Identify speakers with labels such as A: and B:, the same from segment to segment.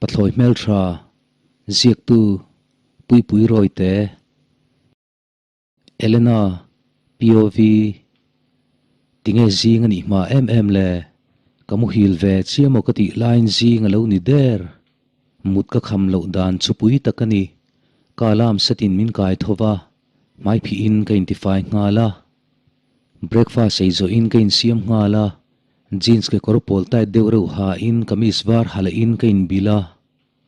A: Pathlawi hmeltha, ziaktu Puipui Rawite, Elena, POV, Tinge zing a nih hma em em le? Ka muhil ve chiah maw ka tih laiin zing a lo ni der. Mut ka kham loh dan chu pui tak a ni. Ka alarm setin min kai tho va, hmaiphih in ka intifai nghal a. Breakfast ei zawhin ka insiam nghal a, jeans kekawr pawl tight deuh reuh ha in kamis var ha leh in ka inbilh a,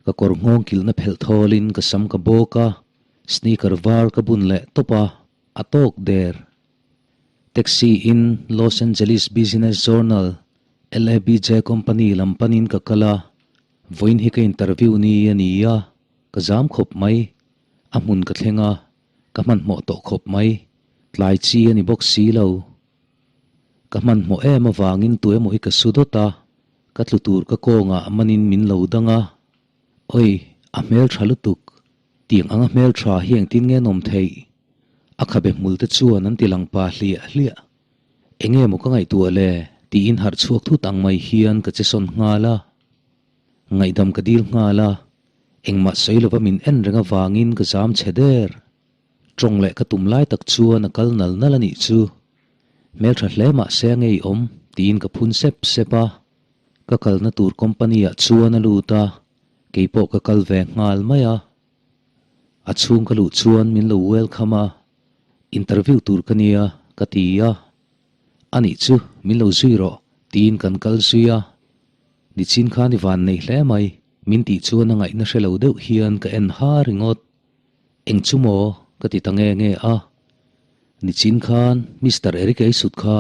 A: ka kawr nghawng kilhna phelh thawl in ka sam ka bawk a, sneaker var ka bun leh tawp a, a tawk der. Taxi in Los Angeles Business Journal, LABJ company lam panin ka kal a, vawiin hi ka interview ni a ni a, ka zam khawp mai, a hmun ka thleng a, Ka hmanhmawh tawh khawp mai. Tlai chi a ni bawk si lo. Ka hmanhmawh em avangin tu emaw hi ka su dawt a, ka tlu tur ka kawngah manin min lo dang a. Oi, a hmel tha lutuk. Tiang anga hmel tha hi engtin nge an awm theih? A khabe hmul te chuan an ti lang pa hliah hliah. Enge maw ka ngaihtuah le? tiin harh chhuak thut ang mai hian ka che sawn nghal a. Ngaihdam ka dil nghal a, engmah sawi lova min en reng avangin ka zam chhe der. Tawng leh ka tum lai tak chuan a kal nal nal a nih chu. Hmeltha hle mah se a ngeiawm tiin ka phun sep sep a. Ka kalna tur company ah chuan a lut a, keipawh ka kal ve nghal mai a. A chhung ka luh chuan min lo welcome a, interview tur ka nia ka ti a. Anih chu min lo zui rawh tiin kan kal zui a. Nichin khan i van nei hle mai, min tih chuan a ngaihna hre lo deuh hian ka en ha ringawt. Eng chu maw? ka ti ta nge nge a. Nichin khan Mister Eric ei sut kha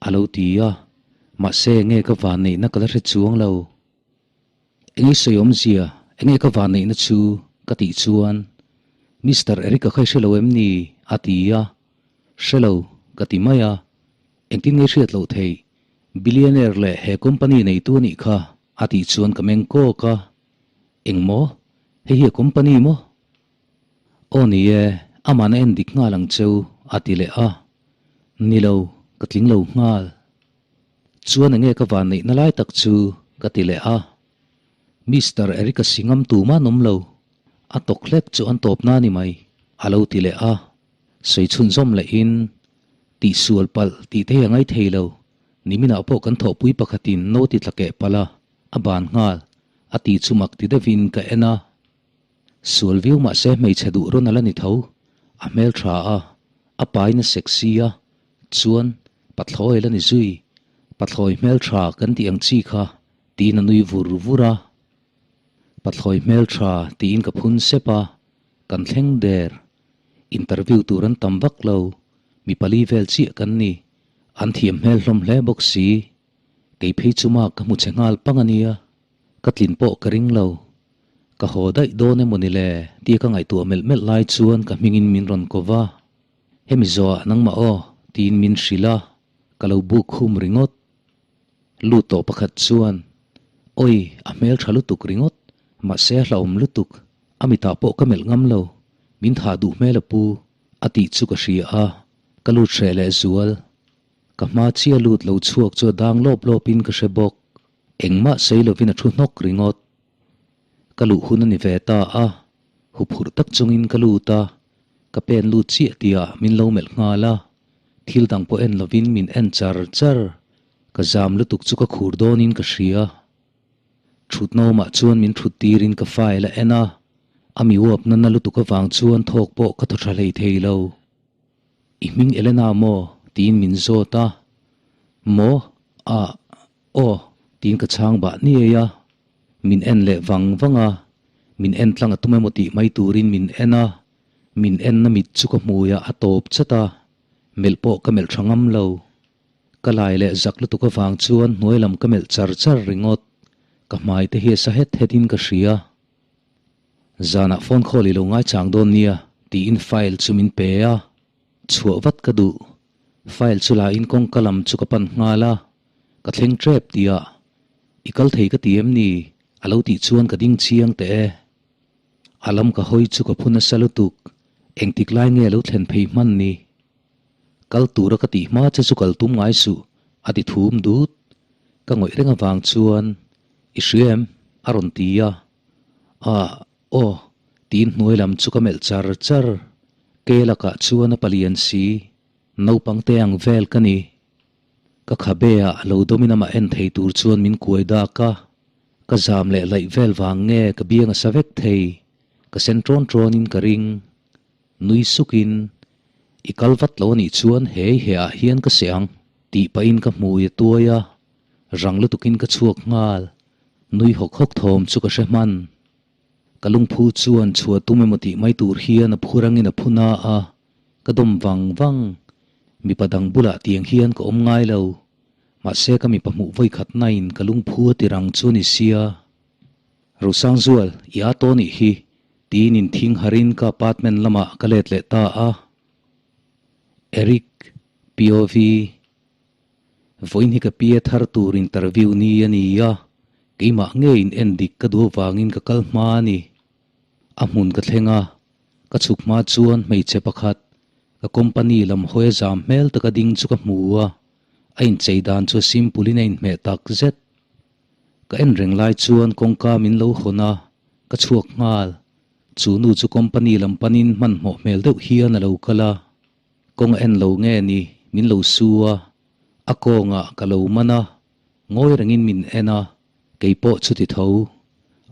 A: a lo ti a, mahse nge ka van neihna ka la hre chuang lo. Eng i sawi awmzia, enge ka van neihna chu? ka tih chuan Mister Eric-a kha i hre lo em ni? a ti a. Hre lo, ka ti mai a. Engtin nge hriat loh theih? Billionaire leh he company neitu a nih kha, a tih chuan ka meng kawk a. Eng maw? Hei hi a company maw? Aw ni e, amah na en dik nghal ang cheu, a ti leh a. Ni lo, ka tling lo nghal. Chuan enge ka van neihna lai tak chu? ka ti leh a. Mister Eric-a singam tumah an awm lo. A tawk hlek chu an tawp na ni mai, a lo ti leh a. Sawi chhunzawm lehin, Tihsual palh tih te hi a ngai thei lo. Niminah pawh kan thawhpui pakhatin no ti tla keh palh a, a ban nghal. A ti chu mak ti deuhin ka en a. Sual viau mah se hmeichhe duh rawn a la ni tho. A hmel tha a, a pain a sexy a, chuan pathlawi a la ni zui. Pathlawi hmel tha kan tih ang chi kha tiin a nui vur vur a. Pathlawi hmel tha tiin ka phun sep a, kan thleng der. Interview tur an tam vak lo, mi pali vel chiah kan ni. An thiam hmel hlawm hle bawk si. Kei phei chu mak ka hmu che nghal pang a nia. Ka tlin pawh ka ring lo. Ka haw daih dawn emaw ni le tia ka ngaihtuah melh melh lai chuan ka hmingin min rawn ko va. Hemi zawhah nangmah aw tiin min hrilh a, ka lo buk khum ringawt. Lut tawh pakhat chuan, Awi, a hmel tha lutuk ringawt, mahse a hlauhawm lutuk. A mitah pawh ka melh ngam lo, min thah duh hmel a pu, a tih chu ka hria a, ka lut hreh leh zual. Ka hma chiah lut lo chhuak chu a dang lawp lawpin ka hre bawk. Engmah sawi lovin a thu hnawk ringawt. Ka luh hun a ni ve ta a, huphurh tak chungin ka lut a, ka pen lut chiah tihah min lo melh nghal a, thil dang pawh en lovin min en char char. Ka zam lutuk chu ka khur dawnin ka hria. Thutnawmah chuan min thut tirin ka file a en a, a mi uap nana lutuk avang chuan thawk pawh ka thaw tha hlei thei lo. I hming Elena maw? tiin min zawt a. Maw? Ah, aw, tiin ka chhang bah niai a. Min en leh vang vang a, min en tlang a tum emaw tih mai turin min en a, min enna mit chu ka hmuiah a tawp chat a, melh pawh ka melh tha ngam lo. Ka lai leh zak lutuk avang chuan hnuai lam ka melh char char ringawt. Ka hmai te hi a sa het het in ka hria. Zanah phone call i lo ngaichang dawn nia tiin file chu min pe a. Chhuah vat ka duh. File chu la in kawngka lam chu ka pan nghal a. Ka thleng tep tia. I kal thei ka ti em ni? A lo tih chuan ka ding chiang teh e. A lam ka hawi chu ka phu nasa lutuk. Engtik lai nge lo thlen phei hman ni? Kal tura ka tih hma che chu kal tum ngai suh, a ti thum dut. Ka ngawih reng avang chuan, I hria em? a rawn ti a. Ah, aw, tiin hnuai lam chu ka melh char char. Ke lakah chuan a palian si, naupang te ang vel ka ni. Ka khabe ah lo dawmin amah en thei tur chuan min kuai dak a, ka zam leh laih vel vang nge ka biang a sa vek thei, ka sen ṭawn ṭawnin ka ring. Nui sukin, I kal vat lo anih chuan hei he ah hian ka seh ang, tih pahin ka hmui a tuai a, rang lutukin ka chhuak nghal. Nui hawk hawk thawm chu ka hre hman. Ka lungphu chuan chhuah tum emaw tih mai tur hian a phu rangin a phu na a, ka dawm vang vang. Mipa dang bulah tiang hian ka awm ngai lo. Mahse ka mipa hmuh vawi khat nain ka lungphu a ti rang chu a ni sia. Rosangzual, i a taw nih hi, tiin inthing harin ka apartment lamah ka let leh ta a. Eric, POV. Vawiin hi ka pi a thar tur interview ni a ni a, keimah ngeiin en dik ka duh avangin ka kal hma a ni. A hmun ka thleng a, ka chhuk hma chuan hmeichhe pakhat, ka company lam hawi a zam hmel taka ding chu ka hmu a, a inchei dan chu a simple in a inhmeh tak zet. Ka en reng lai chuan kawngka min lo hawn a, ka chhuak nghal. Chu nu chu company lam panin hmanhmawh hmel deuh hian a lo kal a. Kawng a en lo nge ni, min lo su a, a kawngah ka lo man a, ngawi rengin min en a, kei pawh chuti tho.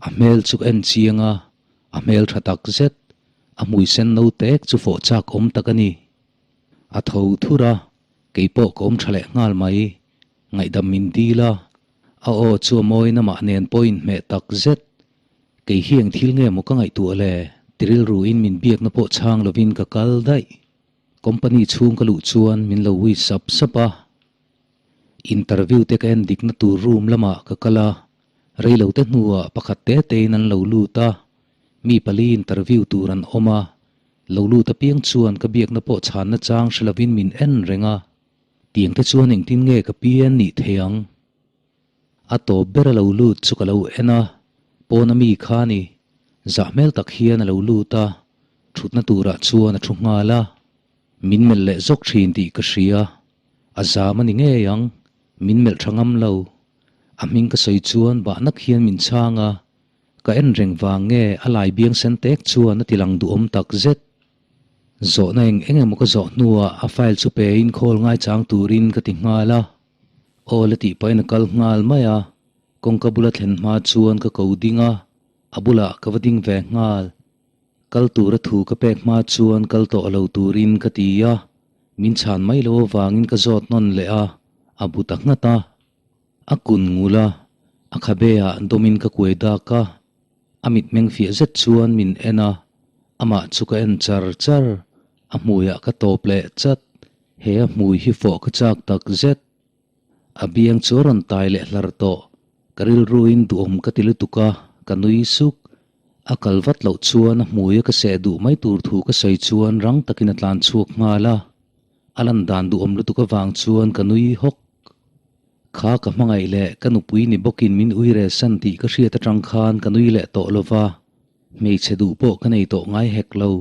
A: A hmel chu ka en chiang a, a hmel tha tak zet, a hmui sen no tek chu fawh chak awm tak a ni. A tho thur a, kei pawh ka awm tha leh nghal mai, ngaihdam min dil a, a aw chu a mawiin amah nen pawh inhmeh tak zet. Kei hi eng thil nge maw ka ngaihtuah le? Ti rilruin min biakna pawh chhang lovin ka kal daih. Company chhung ka luh chuan min lo ui sap sap a. Interview te ka en dikna tur room lamah ka kal a, reilote hnuah pakhat te tein an lo lut a, mi pali interview tur an awm a, lo lut apiang chuan ka biakna pawh chhanna chang hre lovin min en reng a. Tiang te chuan engtin nge ka pi en nih thei ang? A tawp ber a lo lut chu ka lo en a, pawn a mi kha ni. Zah hmel tak hian a lo lut a, thutna turah chuan a thu nghal a. Min melh leh zawk thin tih ka hria, a zam a ni ngei ang, min melh tha ngam lo. A hming ka sawi chuan bah nak hian min chhang a, ka en reng vang nge a lai biang sen tek chuan a ti lang duhawm tak zet. Zawhna eng eng emaw ka zawh hnuah a file chu pe in call ngaichang turin ka ti nghal a. Aw la tih pahin a kal nghal mai a, kawngka bula thlen hma chuan ka ko ding a, a bulah ka va ding ve nghal. Kal tura thu ka pek hma chuan kal tawh lo turin ka ti a, min chhan mai lo avangin ka zawt nawn leh a, a bu ta nghat a. A kun ngul a, a khabe ah dawmin ka kuai dak a, a mitmeng fiah zet chuan min en a, amah chu ka en char char, a hmuiah ka tawp leh chat. He a hmui hi fawh ka chak tak zet. A biang chu a rawn tai leh hlar tawh. Ka rilruin duhawm ka ti lutuk a, ka nui suk. A kal vat loh chuan a hmui a ka seh duh mai tur thu ka sawi chuan rang takin a tlan chhuak nghal a. A lan dan duhawm lutuk avang chuan ka nui hawk. Kha ka hmangaih leh ka nupui ni bawkin min ui reh san tih ka hriat atang khan ka nui leh tawh lova, hmeichhe duh pawh ka nei tawh ngai hek lo.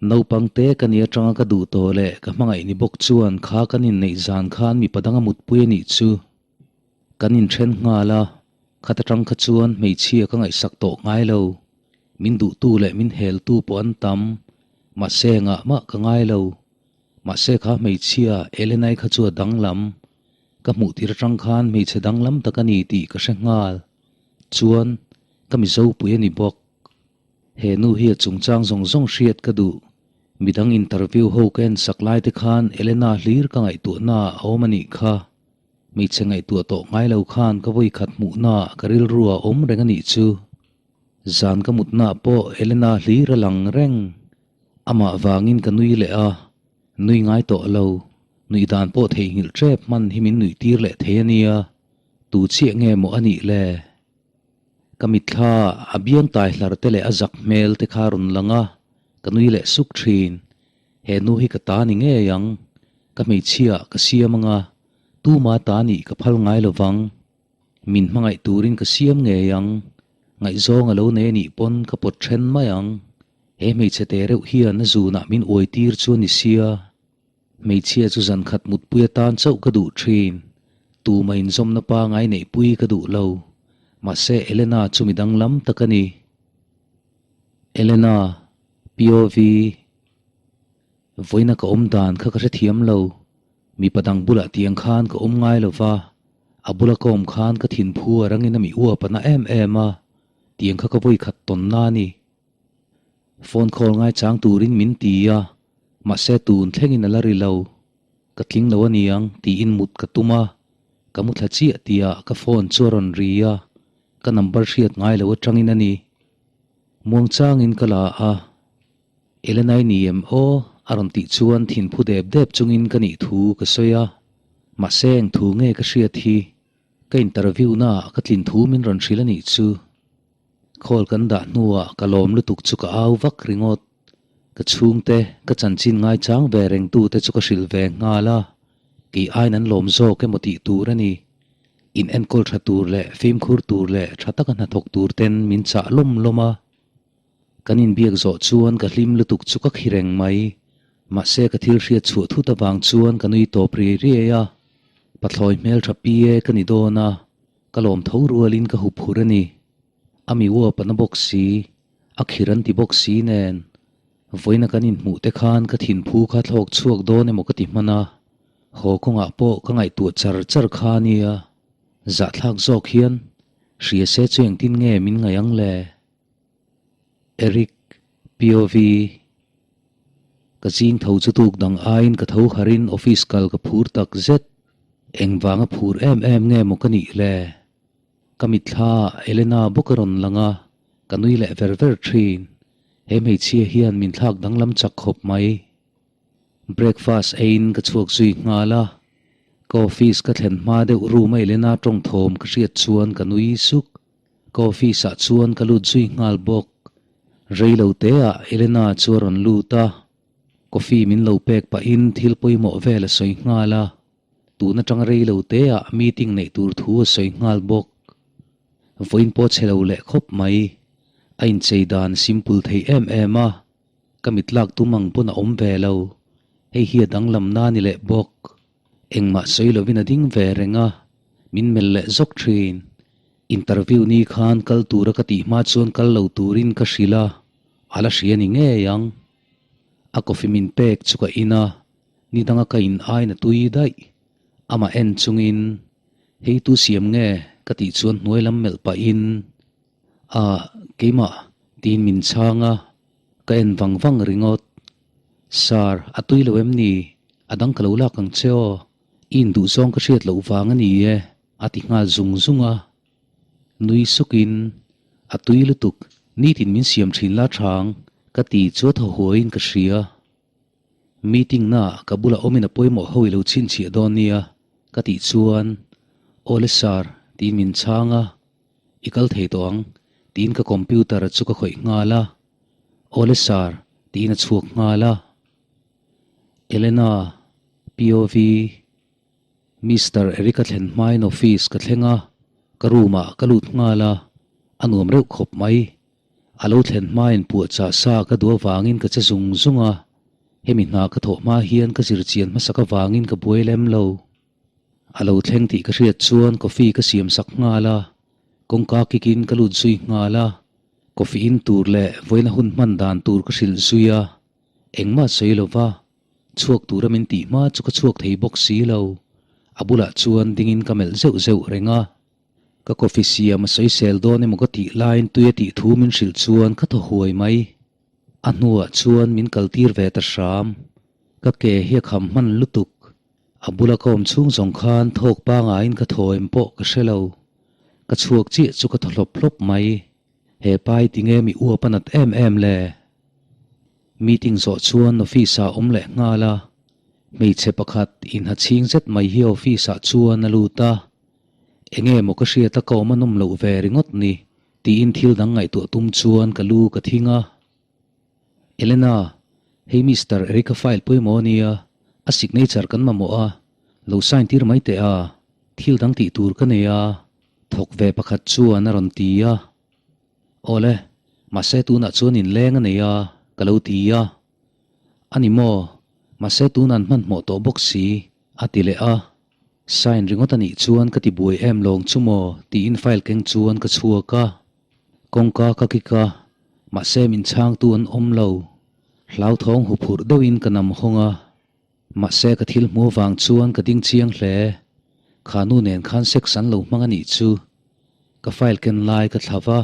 A: Naupang te ka ni atanga ka duh tawh leh ka hmangaih ni bawk chuan kha kan inneih zan khan mipa dang a mutpui a nih chu. Kan inthen nghal a, khat atang kha chuan hmeichhia ka ngaihsak tawh ngai lo. Min duhtu leh min heltu pawh an tam, mahse ngah mah ka ngai lo. Mahse kha hmeichhia Elenai kha chu a danglam. Ka hmuh tir atang khan hmeichhe danglam tak a ni tih ka hre nghal. Chuan, ka Mizopui a ni bawk. He nu hi a chungchang zawng zawng hriat ka duh. Midang interview ho ka en sak lai te khan Elena hlir ka ngaihtuahna a awm a nih kha. Hmeichhe ngaihtuah tawh ngai lo khan ka vawi khat hmuhna ka rilru a awm reng a nih chu. Zan ka mutna pawh Elena hlir a lang reng. Amah vangin ka nui leh a, nui ngai tawh lo. Nuih dan pawh theihnghilh tep hman hi min nuih tir leh thei a nia. Tu chiah nge maw a nih le? Ka mitthla a biang tai hlar te leh a zak hmel te kha rawn lang a, ka nui leh suk thin. He nu hi ka ta ni ngei ang, ka hmeichhia ka siam anga, tuma ta nih ka phal ngai lo vang. Min hmangaih turin ka siam ngei ang, ngaihzawng a lo nei anih pawn ka pawt then mai ang. He hmeichhe te reuh hian a zunah min uai tir chu a ni sia. Hmeichhia chu zan khat mutpui atan chauh ka duh thin. Tuma inzawmna pangai neihpui ka duh lo. Mahse Elena chu mi danglam tak a ni. Elena, POV, Vawiina ka awm dan kha ka hrethiam lo. Mipa dang bulah tiang khan ka awm ngai lo va, a bula ka awm khan ka thinphu a rangin a mi uap a na em em a, tiang kha ka vawi khat tawn na a ni. Phone call ngaichang turin min ti a, mahse tun thlengin a la ri lo. Ka tling lo a niang tiin mut ka tum a, ka mu thla chiah tihah ka phone chu a rawn ri a, ka number hriat ngai lo atangin a ni. Muangchangin ka la a, Elenai ni em aw? a rawn tih chuan thinphu dep dep chungin ka nih thu ka sawi a, mahse eng thu nge ka hriat hi? Ka interview naah ka tlin thu min rawn hrilh a nih chu. Call kan dah hnuah ka lawm lutuk chu ka au vak ringawt. Ka chhungte, ka chanchin ngaichang ve rengtute chu ka hrilh ve nghal a, kei aiin an lawm zawk emaw tih tur a ni. In enkawl tha tur leh fimkhur tur leh tha taka hnathawk tur ten min chah lawm lawm a. Kan inbiak zawh chuan ka hlim lutuk chu ka khi reng mai. Mahse ka thil hriat chhuah thut avang chuan ka nui tawp riai riai a. Pathlawi hmeltha PA ka ni dawn a, ka lawm tho rualin ka hup hur a ni. A mi uap a na bawk si, a khir an ti bawk si nen. Vawiina kan inhmuh te khan ka thinphu kha thlawk chhuak dawn emaw ka ti hman a, haw kawngah pawh ka ngaihtuah char char kha a nia. Zahthlak zawk hian hria se chu engtin nge min ngaih ang le? Eric, POV, Ka zing tho chu tuk dang aiin ka tho harin office kal ka phur tak zet. Engvanga phur em em nge maw ka nih le? Ka mitthla Elena bawk a rawn lang a, ka nui leh ver ver thin. He hmeichhia hian min thlak danglam chak khawp mai. Breakfast eiin ka chhuak zui nghal a, ka office ka thlen hma deuh room a Elena tawng thawm ka hriat chuan ka nui suk. Ka office ah chuan ka lut zui nghal bawk. Rei lo te ah Elena chu a rawn lut a, coffee min lo pek pahin thil pawimawh vel a sawi nghal a. Tun atanga rei lo te ah meeting neih tur thu a sawi nghal bawk. Vawiin pawh chhe lo leh khawp mai. A inchei dan simple thei em em a, ka mit lak tum ang pawn a awm ve lo. Hei hi a danglam na ni leh bawk. Engmah sawi lovin a ding ve reng a, min melh leh zawk thin. Interview ni khan kal tura ka tih hma chuan kal lo turin ka hrilh a, a la hria ni ngei ang. A coffee min pek chu ka in a, ni danga ka in aiin a tui daih. Amah en chungin, Hei tu siam nge? ka tih chuan hnuai lam melh pahin, Ah, keimah, tiin min chhang a, ka en vang vang ringawt. Sir, a tui lo em ni? A dang ka lo lak ang che aw. I induh zawng ka hriat loh vang a ni e, a ti nghal zung zung a. Nui sukin, A tui lutuk, nitin min siam thin la thang, ka ti chu a thaw huaiin ka hria. Meeting naah ka bulah awmin a pawimawh ho i lo chhinchhiah dawn nia, ka tih chuan, Awle sir, tiin min chhang a, I kal thei tawh ang, tiin ka computer chu ka khawih nghal a. Awle sir, tiin a chhuak nghal a. Elena, POV, Mister Eric-a thlen hmain office ka thleng a, ka room-ah ka lut nghal a, a nuam reuh khawp mai. A lo thlen hmain puahchah sa ka duh avangin ka che zung zung a, hemi hna ka thawh hma hian ka zir chian hmasak avangin ka buai lem lo. A lo thleng tih ka hriat chuan coffee ka siam sak nghal a, kawngka kikin ka lut zui nghal a, coffee in tur leh vawiina hun hman dan tur ka hrilh zui a, engmah sawi lo va, chhuak tura min tih hma chu ka chhuak thei bawk si lo, a bulah chuan dingin ka melh zeuh zeuh reng a. Ka coffee siam a sawisel dawn emaw ka tih laiin tui a tih thu min hrilh chuan ka thaw huai mai. A hnuah chuan min kaltir ve ta hram. Ka ke hi a kham hman lutuk. A bula ka awm chhung zawng khan thawk pangaiin ka thaw em pawh ka hre lo. Ka chhuak chiah chu ka thaw hlawp hlawp mai. He pai tinge mi uap a nat em em le? Meeting zawh chuan office ah awm leh nghal a. Hmeichhe pakhat inha chhing zet mai hi office ah chuan a lut a. Enge maw ka hriat a ka awm a nawm loh ve ringawt ni tiin thil dang ngaihtuah tum chuan ka lu ka thing a. Elena, hei Mister Eric-a file pawimawh a nia, a signature kan mamawh a, lo sign tir mai teh a, thil dang tih tur ka nei a, thawk ve pakhat chuan a rawn ti a. Awle, mahse tunah chuan inleng a nei a, ka lo ti a. A ni maw, mahse tunah an hmanhmawh tawh bawk si, a ti leh a. Sign ringawt a nih chuan ka ti buai em lawng chu maw tiin file keng chuan ka chhuak a. Kawngka ka kik a. Mahse min chhangtu an awm lo. Hlauthawng huphurh deuhin ka nam hawng a. Mahse ka thil hmu avang chuan ka ding chiang hle. Kha nu nen khan sex an lo hmang a nih chu. Ka file ken lai ka thla va,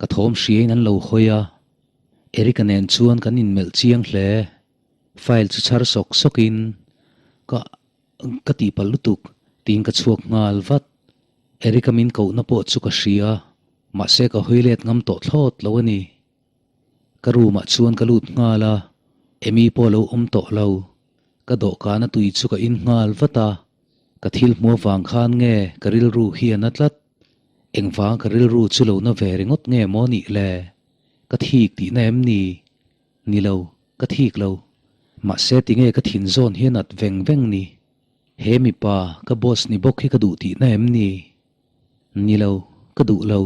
A: ka thawm hriain an lo hawi a. Eric-a nen chuan kan inmelh chiang hle. File chu chhar sawk sawkin ka ka tihpalh lutuk tiin ka chhuak nghal vat. Eric-a min kohna pawh chu ka hria, mahse ka hawi let ngam tawh thlawt lo a ni. Ka room ah chuan ka lut nghal a, Amy pawh a lo awm tawh lo. Ka dawhkan a tui chu ka in nghal vat a, ka thil hmu avang khan nge ka rilru hi a na tlat. Engvang ka rilru chu lo na ve ringawt nge maw nih le? Ka thik tihna em ni? Ni lo, ka thik lo. Mahse tinge ka thin zawn hi a nat veng veng ni? He mipa, ka boss ni bawk hi ka duh tihna em ni? Ni lo, ka duh lo.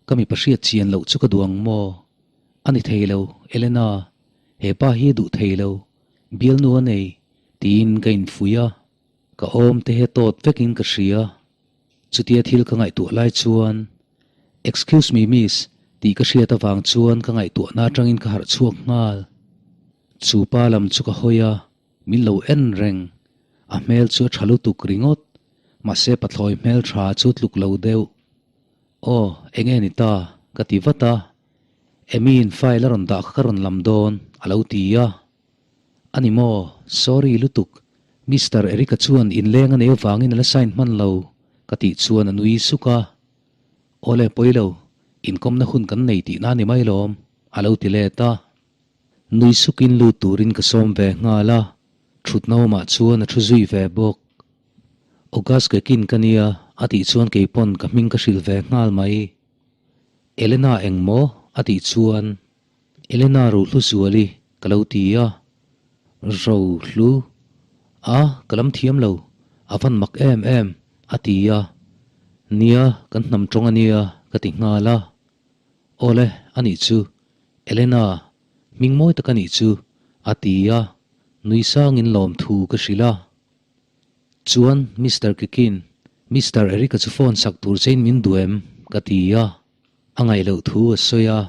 A: Ka mipa hriat chian loh chu ka duh ang maw? A ni thei lo, Elena. He pa hi a duh thei lo. Bialnu a nei, tiin ka infuih a. Ka awm te he tawt vekin ka hria. Chutia thil ka ngaihtuah lai chuan, Excuse me miss, tih ka hriat avang chuan ka ngaihtuahna atangin ka harh chhuak nghal. Chu pa lam chu ka hawi a, min lo en reng. A hmel chu a tha lutuk ringawt, mahse pathlawi hmel tha chu tluk lo deuh. Aw, enge ni ta? ka ti vat a. Emi'n file a rawn dah kha ka rawn lam dawn, a lo ti a. A ni maw? Sorry lutuk. Mister Eric-a chuan inleng a nei avangin a la sign hman lo, ka tih chuan a nui suk a. Awle pawi lo, inkawmna hun kan nei tihna a ni mai lawm, a lo ti let a. Nui sukin lut turin ka sawm ve nghal a, thutna awmah chuan a thu zui ve bawk. August kekin ka nia, a tih chuan keipawn ka hming ka hrilh ve nghal mai. Elena eng maw? a tih chuan Elena Rohluzuali ka lo ti a, Rohlu? A, ka lam thiam lo, a van mak em em, a ti a. Nia, kan hnam tawng a nia, ka ti nghal a. Awle, a nih chu, Elena, hming mawi tak a nih chu, a ti a, nui sangin lawmthu ka hrilh a. Chuan, Mister Kikin, Mister Eric-a chu phone sak tur chein min duh em? ka ti a. A ngaih loh thu a sawi a,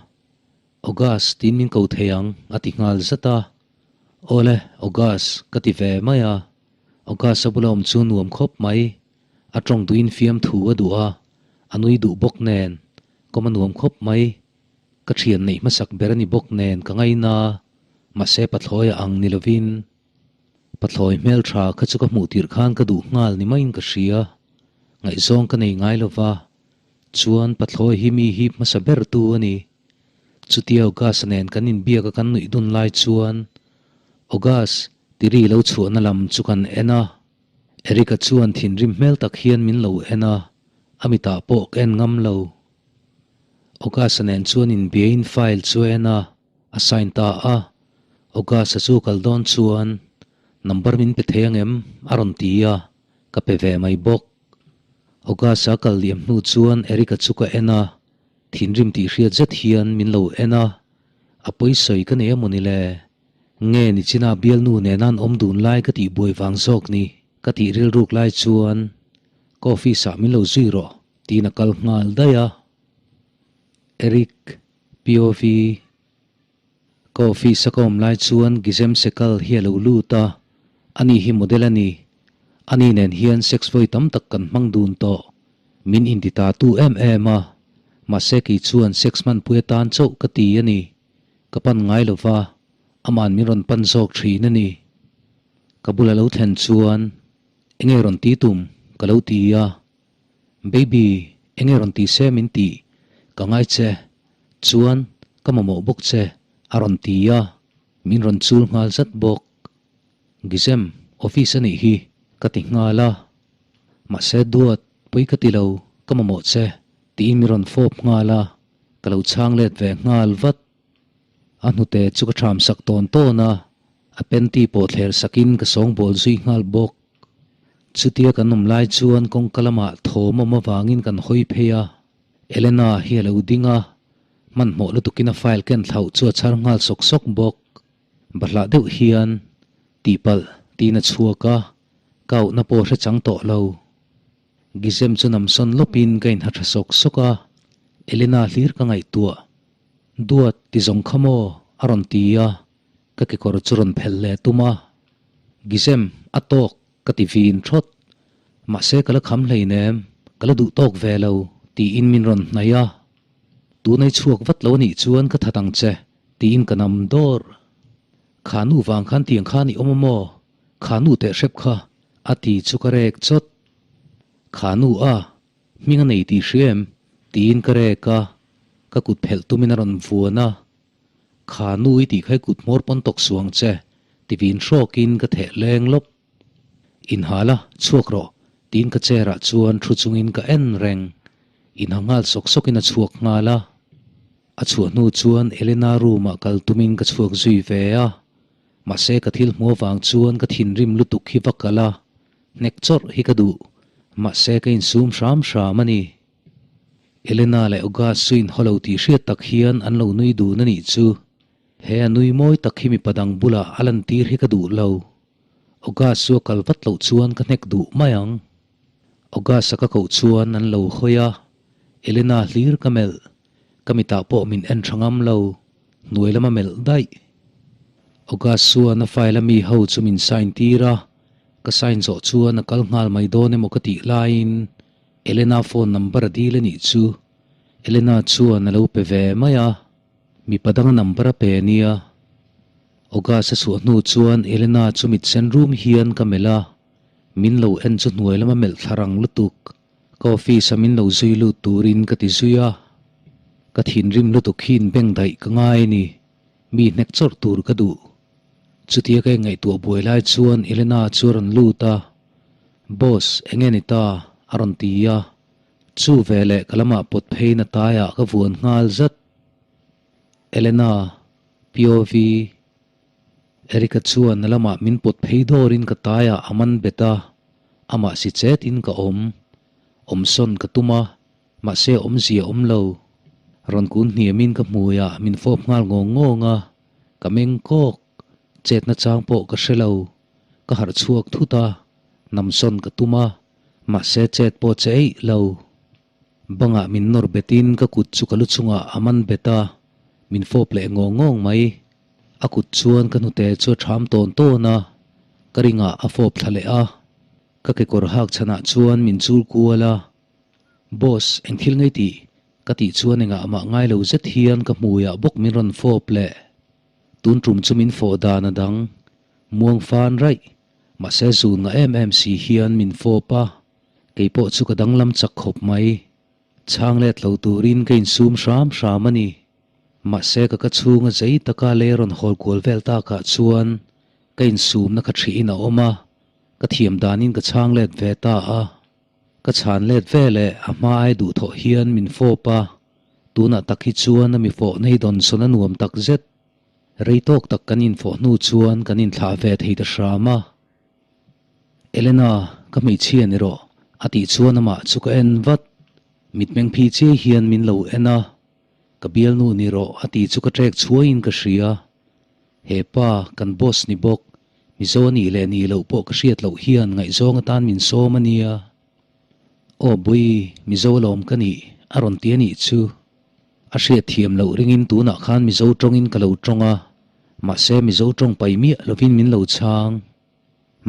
A: August tiin min ko thei ang a ti nghal zat a. Awle, August ka ti ve mai a. August a bula awm chu nuam khawp mai. A tawng duhin fiamthu a duh a, a nui duh bawk nen kawm a nuam khawp mai. Ka thian neih hmasak ber a ni bawk nen ka ngaina, mahse pathlawi a ang ni lovin Pathlawi hmeltha kha chu ka hmuh tirh khan ka duh nghal ni maiin ka hria. Ngaihzawng ka nei ngai lova, chuan pathlawi hi mi hi hmasa ber tu a ni. Chutia August-a nen kan inbiak a kan nuih dun lai chuan August tiri lo chhuahna lam chu kan en a. Eric-a chuan thinrim hmel tak hian min lo en a, a mitah pawh ka en ngam lo. August-a nen chuan inbiain file chu a en a. A sign ta a, August-a chu kal dawn chuan number min pe thei ang em? a rawn ti a, ka pe ve mai bawk. August-a kal liam hnu chuan Eric-a chu ka en a, thinrim tih hriat zet hian min lo en a, a pawisawi ka nei a mawni le? Nge nichina bialnu nena an awm dun lai ka tih buai vang zawk ni? Ka tih rilruk lai chuan ka office-ah min lo zui rawh tiin a kal nghal daih a. Eric. POV, Ka office a ka awm lai chuan Gizem Sekal hi a lo lut a, ani hi model a ni. Ani nen hian sex vawi tam tak kan hmang dun tawh. Min inti ta tu em em a, mahse kei chuan sex hmanpui atan chauh ka ti a ni. Ka pan ngai lo va, aman min rawn pan zawk thin a ni. Ka bula lo thlen chuan, Enge rawn ti tum? ka lo ti a. Baby, enge rawn ti se min tih ka ngai che, chuan ka mamawh bawk che a rawn ti a, min rawn chul nghal zat bawk. Gizem, office a nih hi ka ti nghal a, mahse duat pawi ka ti lo, ka mamawh che tiin min rawn fawp nghal a, ka lo chhang let ve nghal vat. A hnute chu ka ṭham sak tawn tawn a, a panty pawh thler sakin ka sawngbawl zui nghal bawk. Chutia kan awm lai chuan kawngka lamah thawm awm avangin kan hawi phei a, Elena hi a lo ding a, hmanhmawh lutukin a file ken thlauh chu a chhar nghal sawk sawk bawk. Bahlah deuh hian tihpalh tiin a chhuak a, ka auhna pawh hre chang tawh lo. Gizem chu namsawn lawpin ka inha tha sawk sawk a, Elena hlir ka ngaihtuah. Duat ti zawng kha maw? a rawn ti a, ka kekawr chu rawn phelh leh tum a. Gizem, a tawk, ka ti vin thawt. Mahse ka la kham hleinem, ka la duh tawk ve lo, tiin min rawn hnaih a. Tunai chhuak vat lo anih chuan ka that ang che, tiin ka nam dawr. Kha nu vang khan tiang khan i awm a maw? Kha nu teh hrep kha, a ti chu ka rek chawt. Kha nu a, hming a nei tih hria em? tiin ka rek a, ka kut phelh tumin a rawn vuan a. Kha nu i tih kha i kut hmawr pawn tawk suang che, ti vin hrawkin ka theh leng lawp. Inhal a, chhuak rawh, tiin ka chair ah chuan thu chungin ka en reng. Inha nghal sawk sawkin a chhuak nghal a. A chhuah hnu chuan Elena room ah kal tumin ka chhuak zui ve a. Mahse ka thil hmu avang chuan ka thinrim lutuk hi va kal a, hnek chawrh hi ka duh. Mahse ka insum hram hram a ni. Elena leh August chu inhaw lo tih hriat tak hian an lo nui dun a nih chu. He a nui mawi tak hi mipa dang bulah a lantir hi ka duh lo. August chu a kal vat loh chuan ka hnek duh mai ang. August-a ka koh chuan an lo hawi a, Elena hlir ka melh. Ka mitah pawh min en tha ngam lo, hnuai lama melh daih. August chuan a file a mi ho chu min sign tir a, ka sign zawh chuan a kal nghal mai dawn emaw ka tih laiin Elena phone number a dil a nih chu. Elena chuan a lo pe ve mai a. Mipa danga number a pe nia. August a chhuah hnu chuan Elena chu mit sen rum hian ka melh a, min lo en chu hnuai lama melh thla rang lutuk. Ka office a min lo zui lut turin ka ti zui a, ka thinrim lutuk hi inbeng daih ka ngai a ni, mi hnek chawrh tur ka duh. Chutia ka ingaihtuah buai lai chuan Elena chu a rawn lut a, Boss, enge ni ta? a rawn ti a, chu veleh ka lamah pawt pheiin a taiah ka vuan nghal zat. Elena, POV, Erica chuan a lamah min pawt phei dawrin ka taiah a man bet a, amah si chetin ka awm. Awmsawn ka tum a, mahse awmzia awm lo. Rawn kun hniamin ka hmuiah min fawp nghal ngawng ngawng a, ka meng kawk. Chetna chang pawh ka hre lo. Ka harh chhuak thut a, namsawn ka tum a, mahse chet pawh che eih lo. Bangah min nawr betin ka kut chu ka lu chungah a man bet a, min fawp leh ngawng ngawng mai. A kut chuan ka hnute chu a ṭham tawn tawn a, ka ringah a fawp thla leh a. Ka kekawr hak chhanah chuan min chul kual a, Boss, eng thil ngei tih? ka tih chuan engah mah ngai lo zet hian ka hmuiah bawk min rawn fawp leh. Tun ṭum chu min fawh dan a dang, muang fan raih, mahse zun nga em em si hian min fawp a. Kei pawh chu ka danglam chak khawp mai. Chhang let lo turin ka insum hram hram a ni. Mahse ka ka chhunga zei taka lei rawn hawl kual vel takah chuan ka insumna kha thihin a awm a, ka thiam danin ka chhang let ve ta a. Ka chhan let ve leh a hma ai duhthawh hian min fawp a, tunah tak hi chuan a mi fawh nei dawn sawn a nuam tak zet. Rei tawk tak kan infawh hnu chuan kan inthlah ve thei ta hram a. Elena, ka hmeichhia ni rawh, a tih chuan amah chu ka en vat. Mitmeng phi chiai hian min lo en a, ka bialnu ni rawh a tih chu ka ṭek chhuaiin ka hria. He pa, kan boss ni bawk, Mizo a nih leh nih loh pawh ka hriat loh hian ngaihzawng atan min sawm a nia. Aw Bui, Mizo alawm ka nih, a rawn ti a nih chu. A hriat thiam loh ringin tunah khan Mizo tawngin ka lo tawng a, mahse Mizo tawng pai miah lovin min lo chhang.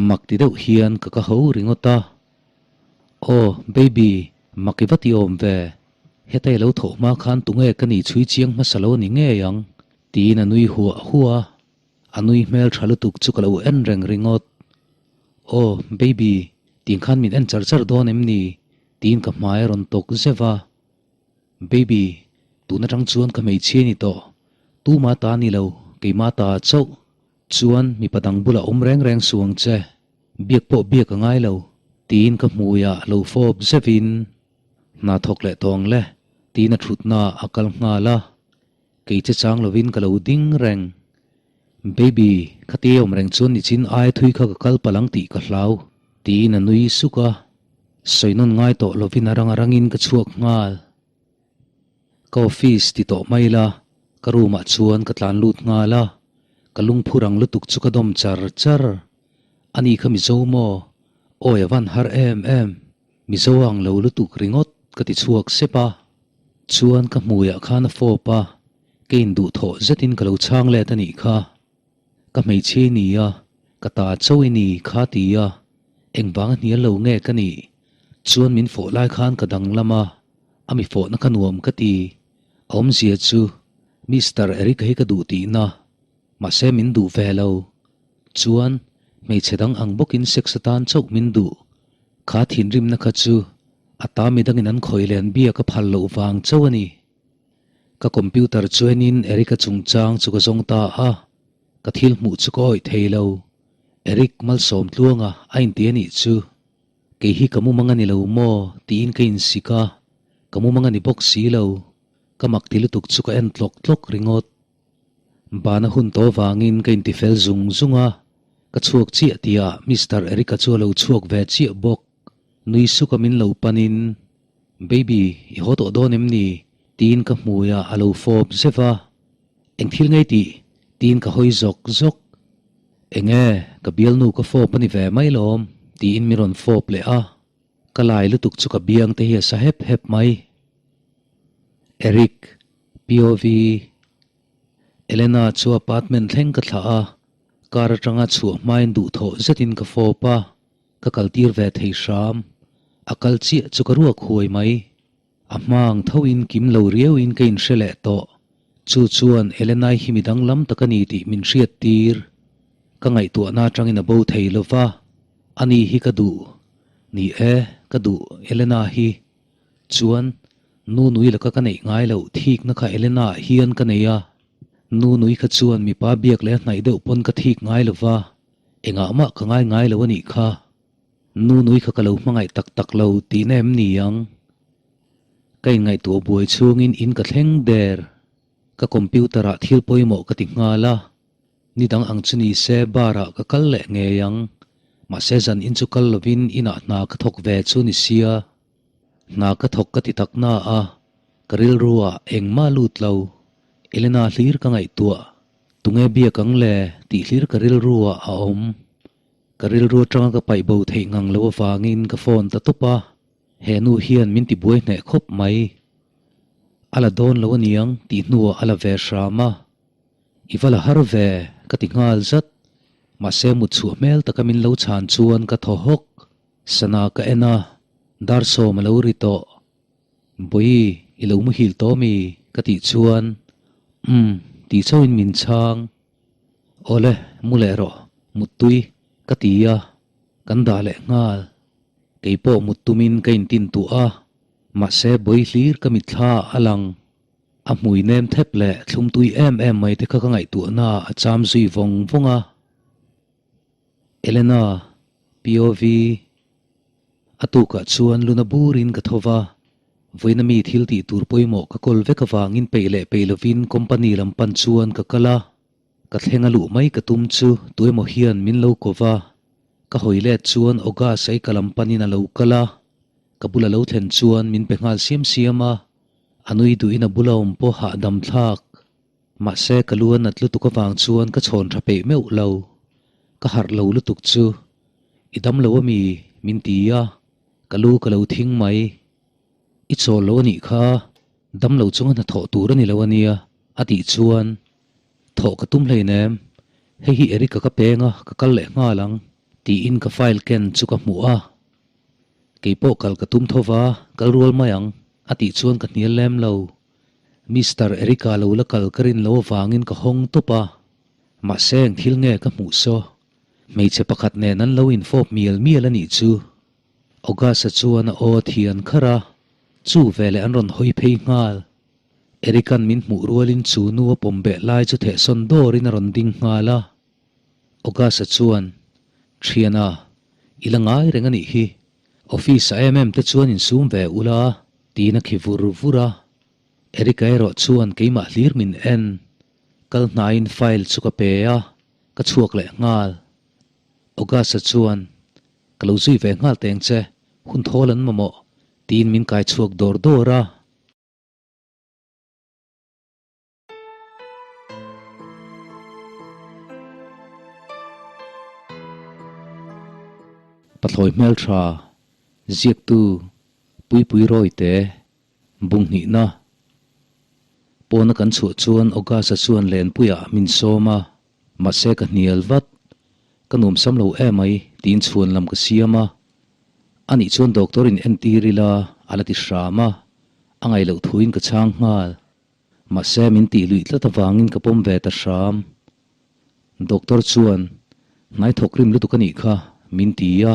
A: Mak ti deuh hian ka ka ho ringawt a. Aw, baby, mak i va ti awm ve. Heta i lo thawh hma khan tunge ka nih chhui chiang hmasa lo ni ngei ang, tiin a nui huah huah a. A nui hmel tha lutuk chu ka lo en reng ringawt. Aw, baby, tiang khan min en char char dawn em ni? tiin ka hmai a rawn tawk zeuh a. Baby, tun atang chuan ka hmeichhia ni tawh. Tuma ta ni lo, keima ta chauh. Chuan mipa dang bulah awm reng reng suh ang che. Biak pawh biak a ngai lo, tiin ka hmuiah lo fawp zeuhin hna thawk leh tawh ang le, tiin a thutna a kal nghal a. Kei che chang lovin ka lo ding reng. Baby, khati awm reng chuan nichin ai thui kha ka kal palh ang tih ka hlau, tiin a nui suk a. Sawi nawn ngai tawh lovin a rang a rangin ka chhuak nghal. Ka office ti tawh mai la, ka room ah chuan ka tlan lut nghal a, ka lungphu rang lutuk chu ka dawm char char. Ani kha Mizo maw? Awi a van har em em. Mizo ang lo lutuk ringawt ka ti chhuak sep a. Chuan ka hmuiah khan a fawp a. Ka induhthawh zetin ka lo chhang let a nih kha. Ka hmeichhia i ni a, ka ta chauh i ni kha ti a, engvanga hnial lo nge ka nih? Chuan min fawh lai khan ka danglam a, a mi fawhna kha nuam ka ti. A awmzia chu Mister Eric-a hi ka duh tihna, mahse min duh ve lo. Chuan hmeichhe dang ang bawkin sex atan chauh min duh. Kha thinrimna kha chu a ta midangin an khawih len biak a phal loh vang chauh a ni. Ka computer chuanin Eric-a chungchang chu ka zawng ta a, ka thil hmuh chu ka awih thei lo. Eric Malsawmtluanga a inti a nih chu. Kei hi ka mumang a ni lo maw tiin ka insik a, ka mumang a ni bawk si lo. Ka mak ti lutuk chu ka en tlawk tlawk ringawt. Bana hun tawh vangin ka intifel zung zung a, ka chhuak chiah tihah Mister Eric-a chu a lo chhuak ve chiah bawk. Nui suka min lo panin, Baby, i haw tawh dawn em ni? tiin ka hmuiah a lo fawp zeuh a. Eng thil ngei tih? tiin ka hawi zawk zawk. Eng e, ka bialnu ka fawp a ni ve mai lawm, tiin min rawn fawp leh a. Ka lai lutuk chu ka biang te hi a sa hep hep mai. Eric, POV, Elena chu apartment thleng ka thlah a, car atanga chhuah hmain duhthawh zetin ka fawp a. Ka kaltir ve thei hram. A kal chiah chu ka ruak huai mai. A hmang thoin kim lo riauin ka inhre leh tawh. Chu chuan Elenai hi mi danglam tak a ni tih min hriat tir. Ka ngaihtuahna atangin a bo thei lo va, ani hi ka duh. Ni e, ka duh Elena hi. Chuan, nu nui laka ka neih ngai loh thikna kha Elena ah hian ka nei a. Nu nui kha chuan mipa biak leh a hnaih deuh pawn ka thik ngai lo va. Engah mah ka ngai ngai lo a nih kha. Nu nui kha ka lo hmangaih tak tak lo tihna em ni ang? Ka inngaihtuah buai chhungin in ka thleng der. Ka computer ah thil pawimawh ka ti nghal a. Ni dang ang chu ni se bar ah ka kal leh ngei ang. Mahse zan in chu kal lovin inah hna ka thawk ve chu ni sia. Hna ka thawk ka ti tak na a, ka rilru ah engmah lut lo. Elena hlir ka ngaihtuah. Tunge biak ang le tih hlir ka rilru ah a awm. Ka rilru atanga ka paih bo theih ngang lo avangin ka phone ta tawp a, he nu hian min ti buai hneh khawp mai. A la dawn lo aniang tih hnuah a la ve hram a. I va la har ve ka ti nghal zat. Mahse mut chhuah hmel taka min lo chhan chuan ka thaw hawk. Sana ka en a, dar sawm a lo ri tawh. Bawi, i lo muhil tawh mi? ka tih chuan, Umm, tih chauhin min chhang. Awle, mu leh rawh, muttui, ka ti a, kan dah leh nghal. Kei pawh mut tumin ka intin tuah a, mahse bawi hlir ka mitthla a lang. A hmui nem thep leh thlum tui em em mai te kha ka ngaihtuahna a cham zui vawng vawng a. Elena, POV. A tukah chuan luna burin ka tho va, vawiina mi thil tih tur pawimawh ka kawl vek avangin peih leh peih lovin company lam pan chuan ka kal a, ka thleng a luh mai ka tum chu tuemaw hian min lo ko va, ka hawi let chuan August ei ka lam panin a lo kal a, ka bula lo thlen chuan min pe nghal siam siam a, a nui duhin a bula awm pawh hahdam thlak. Mahse ka lu a nat lutuk avang chuan ka chhawn tha peih meuh lo, ka harh lo lutuk chu I dam lo ami? min ti a, ka lu ka lo thing mai. I chawl lo anih kha, dam lo chunga hnathawh tur a ni lo ania a tih chuan thawh ka tum hleinem, hei hi Eric-a ka peng a, ka kal leh nghal ang tiin ka file ken chu ka hmuh a. Keipawh kal ka tum tho va, kal rual mai ang a tih chuan ka hnial lem lo. Mister Eric-a lo la kal ka rin lo avangin ka hawng tawp a, mahse eng thil nge ka hmuh saw? Hmeichhe pakhat nen an lo infawp mial mial a nih chu. August-a chuan a aw a thian kharh a, chu veleh an rawn hawi phei nghal. Eric-a'n min hmuh rualin chu nu a pawm beh lai chu thehsawn dawrin a rawn ding nghal a. August-a chuan, Thiana, i la ngai reng a nih hi. Office-a em em te chuan insum ve ula, tiin a khi vur vur a. Eric-a erawh chuan keimah hlir min en. Kal hnaiin file chu ka pe a. Ka chhuak leh nghal. August-a chuan, Ka lo zui ve nghal teng che, hun thawl an mamawh, tiin min kai chhuak dawr dawr a. Pathlawi hmeltha, ziaktu, Puipui Rawite, Bunghnihna. Pawna kan chhuah chuan August-a chuan Lenpuiah min sawm a, mahse ka hnial vat. Ka nuamsam lo emai tiin chhuan lam ka siam a. Anih chuan doctor in entir ila a la ti hram a, a ngaih loh thuin ka chhang nghal. Mahse min tih luih tlat avangin ka pawm ve ta hram. Doctor chuan, Hnai thawk rim lutuk a nih kha, min ti a.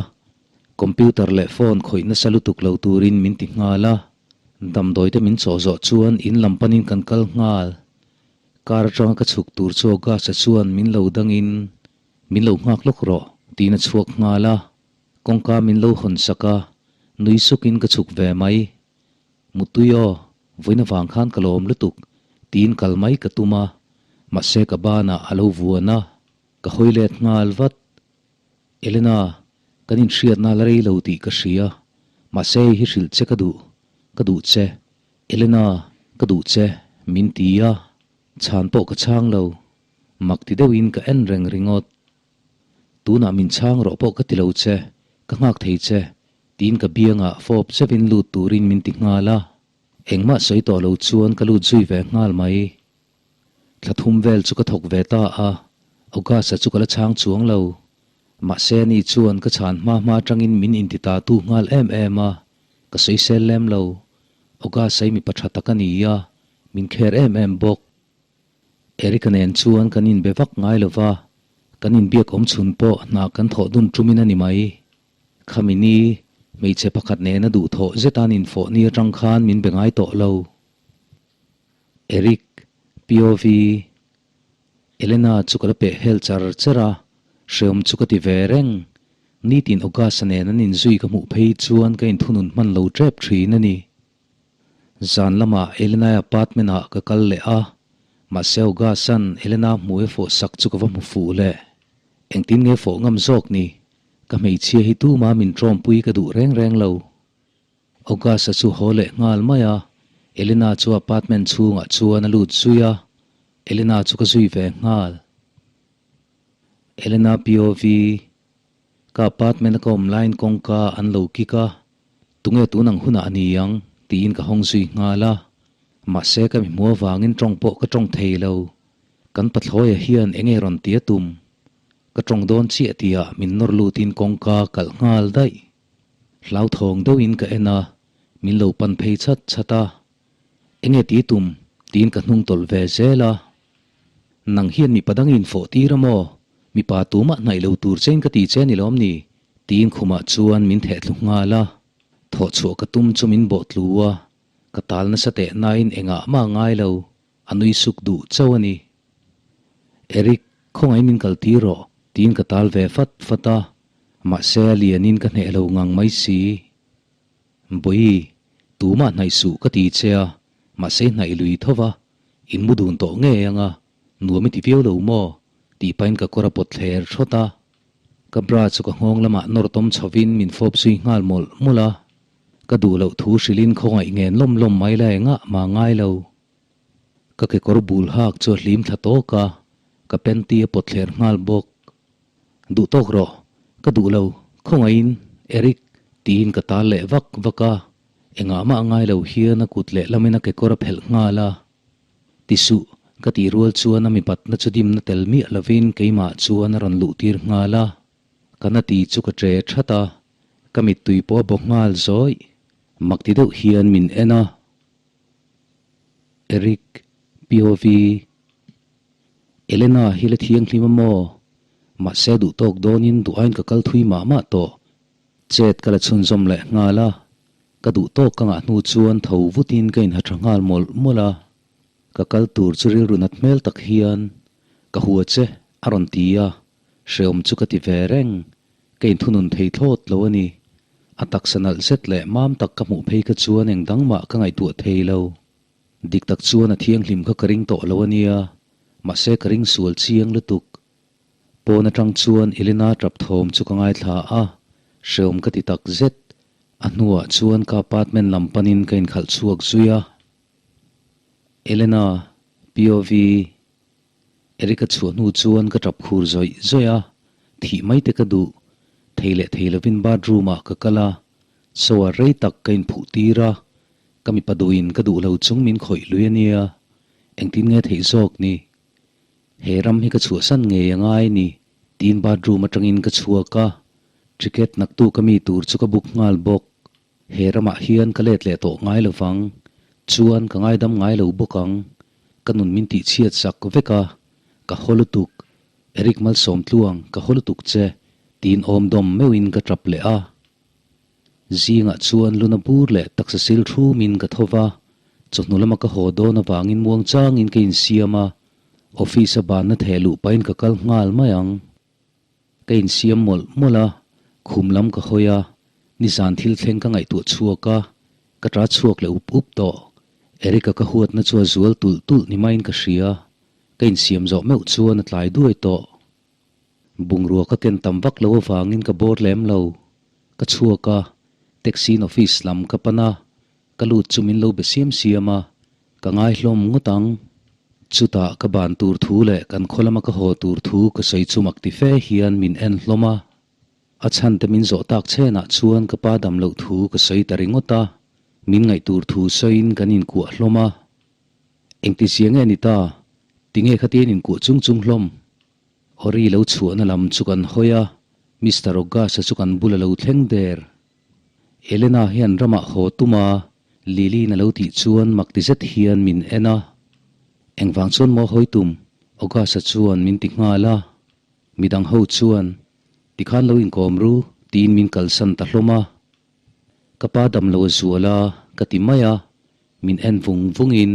A: Computer leh phone khawih nasa lutuk lo turin min ti nghal a. Damdawi te min chawh zawh chuan in lam panin kan kal nghal. Car atanga ka chhuk tur chu August-a chuan min lo dangin, Min lo nghak lawk rawh, tiin a chhuak nghal a. Kawngka min lo hawn sak a, nui sukin ka chhuk ve mai. Mutui aw, vawiin avang khan ka lawm lutuk, tiin kal mai ka tum a, mahse ka banah a lo vuan a, ka hawi let nghal vat. Elena, kan inhriatna la rei lo tih ka hria, mahse hei hi hrilh che ka duh, ka duh che. Elena, ka duh che, min ti a, chhan pawh ka chhang lo, mak ti deuhin ka en reng ringawt. Tunah min chhang rawh pawh ka ti lo che, ka nghak thei che, tiin ka biangah fawp chevin lut turin min ti nghal a. Engmah sawi tawh lo chuan ka lut zui ve nghal mai. Thla thum vel chu ka thawk ve ta a, August-a chu ka la chhang chuang lo. Mahse ani chuan ka chhan hma hma atangin min inti ta tu nghal em em a, ka sawisel lem lo. August-a hi mipa tha tak a ni a, min kher em em bawk. Eric-a nen chuan kan inbe vak ngai lo va, kan inbiak awm chhun pawh hna kan thawh dun ṭumin a ni mai. Khami ni, hmeichhe pakhat nena duhthawh zetan infawh ni aṭang khan min be ngai tawh lo. Eric, POV, Elena chu ka la peh hel char char a, hreawm chu ka ti ve reng. Nitin August-a nen an inzui ka hmuh phei chuan ka inthunun hman lo ṭep ṭhin a ni. Zan lamah Elena-i apartment-ah ka kal leh a, mahse August-a'n Elena hmuh e fawh sak chu ka va hmu fuh leh. Engtin nge fawh ngam zawk ni? Ka hmeichhia hi tuma min tawmpui ka duh reng reng lo. August-a chu haw leh nghal mai a, Elena chu apartment chhungah chuan a lut zui a, Elena chu ka zui ve nghal. Elena POV. Ka apartment a ka awm laiin kawngka an lo kik a, tunge tun ang hunah a ni ang tiin ka hawng zui nghal a, mahse ka mi hmu avangin tawng pawh ka tawng thei lo. Kan pathlawia hian enge rawn ti a tum? Ka tawng dawn chiah tihah min nawr lutin kawngka kalh nghal daih. Hlauthawng deuhin ka en a, min lo pan phei chat chat a. Enge ti tum? tiin ka hnung tawlh ve zel a. Nang hian mipa dangin fawh tir a maw? Mipa tumah hnaih lo tur chein ka ti che a ni lawm ni? tiin khumah chuan min theh thlu nghal a. Thawh chhuah ka tum chu min bawh tlu a, ka tal nasa teh nain engah mah ngai lo, a nui suk duh chauh a ni. Eric, khawngaih min kal tir rawh, tiin ka tal ve fat fat a, mahse a lianin ka hneh lo ngang mai si. Bawihi, tumah hnaih suh ka ti che a, mahse hnaih lui tho va, in mu dun tawh ngei ang a, nuam i ti viau lo maw? tih pahin ka kawr a pawt thler thawt a. Ka bra chu ka nghawng lamah nawr tawm chhovin min fawp zui nghal mawlh mawlh a. Ka duh loh thu hrilhin khawngaih ngen lawm lawm mai la engah mah ngai lo. Ka kekawr bul hak chu a hlim thla tawk a, ka panty a pawt thler nghal bawk. Duh tawk rawh, ka duh lo, khawngaihin, Eric, tiin ka tal leh vak vak a, engah mah ngai lo hian a kut lehlamin a kekawr a phelh nghal a. Ti suh, ka tih rual chuan a mipatna chu dimna tel miah lovin keimah chuan a rawn luh tir nghal a, ka na ti chu ka ṭe ṭhat a, ka mittui pawh a baw nghal zawih. Mak ti deuh hian min en a. Eric, POV. Elena hi la thianghlim a maw? Mahse duh tawk dawnin duh aiin ka kal thui mah mah tawh. Chet ka la chhunzawm leh nghal a, ka duh tawk ka ngah hnu chuan tho vutin ka inha tha nghal mawlh mawlh a. Ka kal tur chu rilru nat hmel tak hian ka hua che a rawn ti a, hreawm chu ka ti ve reng. Ka inthunun thei thlawt lo a ni. A taksa nalh zet leh mam tak ka hmuh phei kha chuan eng dang mah ka ngaihtuah thei lo. Dik tak chuan a thianghlim kha ka ring tawh lo a nia, mahse ka ring sual chiang lutuk. Pawn atang chuan Elena tap thawm chu ka ngaithla a, hreawm ka ti tak zet. A hnuah chuan ka apartment lam panin ka inkhalh chhuak zui a. Elena, POV, Eric-a chhuah hnu chuan ka tap khur zawih zawih a, thih mai te ka duh. Thei leh thei lovin bathroom ah ka kal a, shower rei tak ka inphuh tir a, Ka mipa duhin ka duh lo chung min khawih lui a nia. Engtin nge theih zawk ni? He ram hi ka chhuahsan ngei a ngai ni tiin bathroom atangin ka chhuak a, ticket naktuk a mi tur chu ka book nghal bawk. He ramah hian ka let leh tawh ngai lovang, chuan ka ngaidam ngai lo bawk ang. Ka nun min tihchhiat sak vek a, ka haw lutuk. Eric Malsawmtluang, ka haw lutuk che, tiin awm dawm meuhin ka tap leh a. Zingah chuan luna bur leh taksa sil thumin ka tho va, chawhnu lama ka haw dawn avangin muang changin ka insiam a, office a banna theh luh pahin ka kal nghal mai ang. Ka insiam mawlh mawlh a, khum lam ka hawi a, nizan thil thleng ka ngaihtuah chhuak a, ka ta chhuak leh up up tawh. Eric-a ka huatna chu a zual tulh tulh ni maiin ka hria, ka insiam zawh meuh chuan a tlai duai tawh. Bungrua ka ken tam vak lo avangin ka bawr lem lo. Ka chhuak a, taxi in office lam ka pan a, ka lut chu min lo be siam siam a, ka ngai hlawm ngawt ang. Chutah ka ban tur thu leh kan khaw lama ka haw tur thu ka sawi chu mak ti fe hian min en hlawm a. A chhan te min zawh tak chenah chuan ka pa dam loh thu ka sawi ta ringawt a, min ngaih tur thu sawiin kan inkuah hlawm a. Engti zia nge ni ta? Tinge khatian inkuah chung chung hlawm? Ori lo chhuahna lam chu kan hawi a, Mister August-a chu kan bul a lo thleng der. Elena hian ramah haw tum a, Lily-in a lo tih chuan mak ti zet hian min en a. Engvang chuan maw hawi tum? August-a chuan min ti nghal a. Midang ho chuan, Tikhan lo inkawm ru, tiin min kalsan ta hlawm a. Ka pa dam lo a zual a, ka ti mai a, min en vung vungin,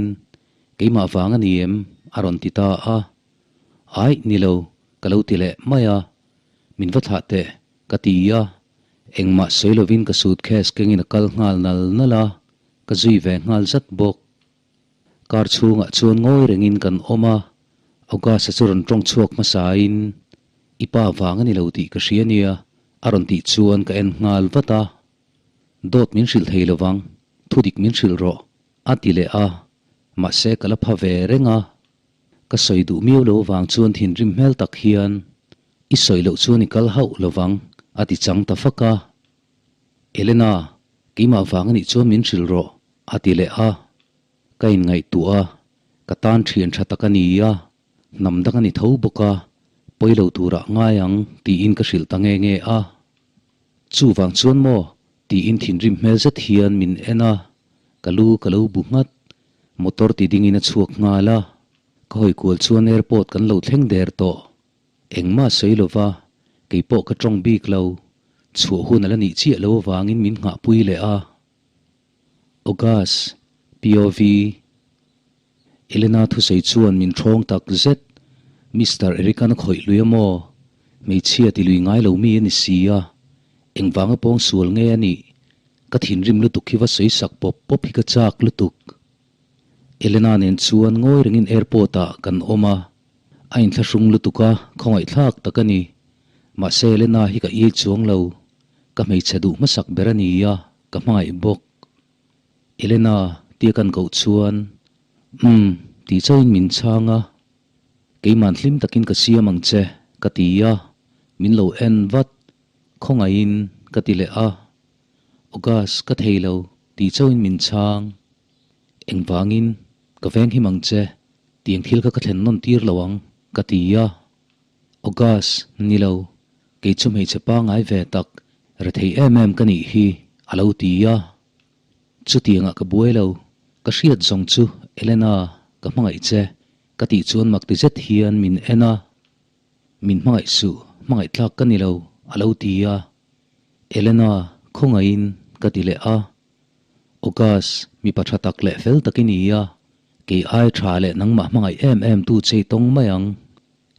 A: Keimah vang a ni em? a rawn ti ta a. Aih, ni lo, ka lo ti leh mai a. Min va thlah teh, ka ti a. Engmah sawi lovin ka suitcase kengin a kal nghal nal nal a, ka zui ve nghal zat bawk. Car chhungah chuan ngawi rengin kan awm a, August-a chu rawn tawng chhuak hmasain, I pa vang a ni lo tih ka hria nia, a rawn tih chuan ka en nghal vat a. Dawt min hrilh thei lovang, thudik min hrilh rawh, a ti leh a, mahse ka la pha ve reng a. Ka sawi duh miau lo vang chuan thinrim hmel tak hian, I sawi loh chuan i kal hauh lovang, a ti chang ta fak a. Elena, keimah vang a nih chuan min hrilh rawh, a ti leh a. Ka inngaihtuah a, ka tan thian tha tak a ni a, hnam dang a ni tho bawk a, pawi lo turah ngai ang, tiin ka hrilh ta nge nge a. Chuvang chuan maw? tiin thinrim hmel zet hian min en a, ka lu ka lo bu nghat. Motor ti dingin a chhuak nghal a, ka hawi kual chuan airport kan lo thleng der tawh. Engmah sawi lova, kei pawh ka tawng bik lo. Chhuah hun a la nih chiah lo avangin min nghahpui leh a. August, POV, Elena thusawi chuan min thawng tak zet. Mister Eric-a'n a khawih lui a maw? Hmeichhia ti lui ngai lo mi a ni si a. Engvanga pawng sual nge a nih? Ka thinrim lutuk hi va sawi sak pawp pawp hi ka chak lutuk. Elena nen chuan ngawi rengin airport ah kan awm a, a inthlahrung lutuk a, khawngaihthlak tak a ni. Mahse Elena hi ka iai chuang lo, ka hmeichhe duh hmasak ber a ni a, ka hmangaih bawk. Elena tia kan koh chuan, Umm, tih chauhin min chhang a, keiman hlim takin ka siam ang che, ka ti a, min lo en vat. Khawngaihin ka ti leh a, August ka thei lo tih chauhin min chhang. Engvangin ka veng him ang che tiang thil kha ka thlen nawn tir lo ang ka ti a. August, ni lo, kei chu hmeichhe pangai ve tak rethei em em ka nih hi a lo ti a. Chutiangah ka buai lo, ka hriat zawng chu Elena ka hmangaih che ka tih chuan mak ti zet hian min en a. Min hmangaih suh, hmangaih tlak ka ni lo, a lo ti a. Elena, khawngaihin ka ti leh a. August, mipa tha tak leh fel tak i ni a, kei ai tha leh nangmah hmangaih em em tu che i tawng mai ang.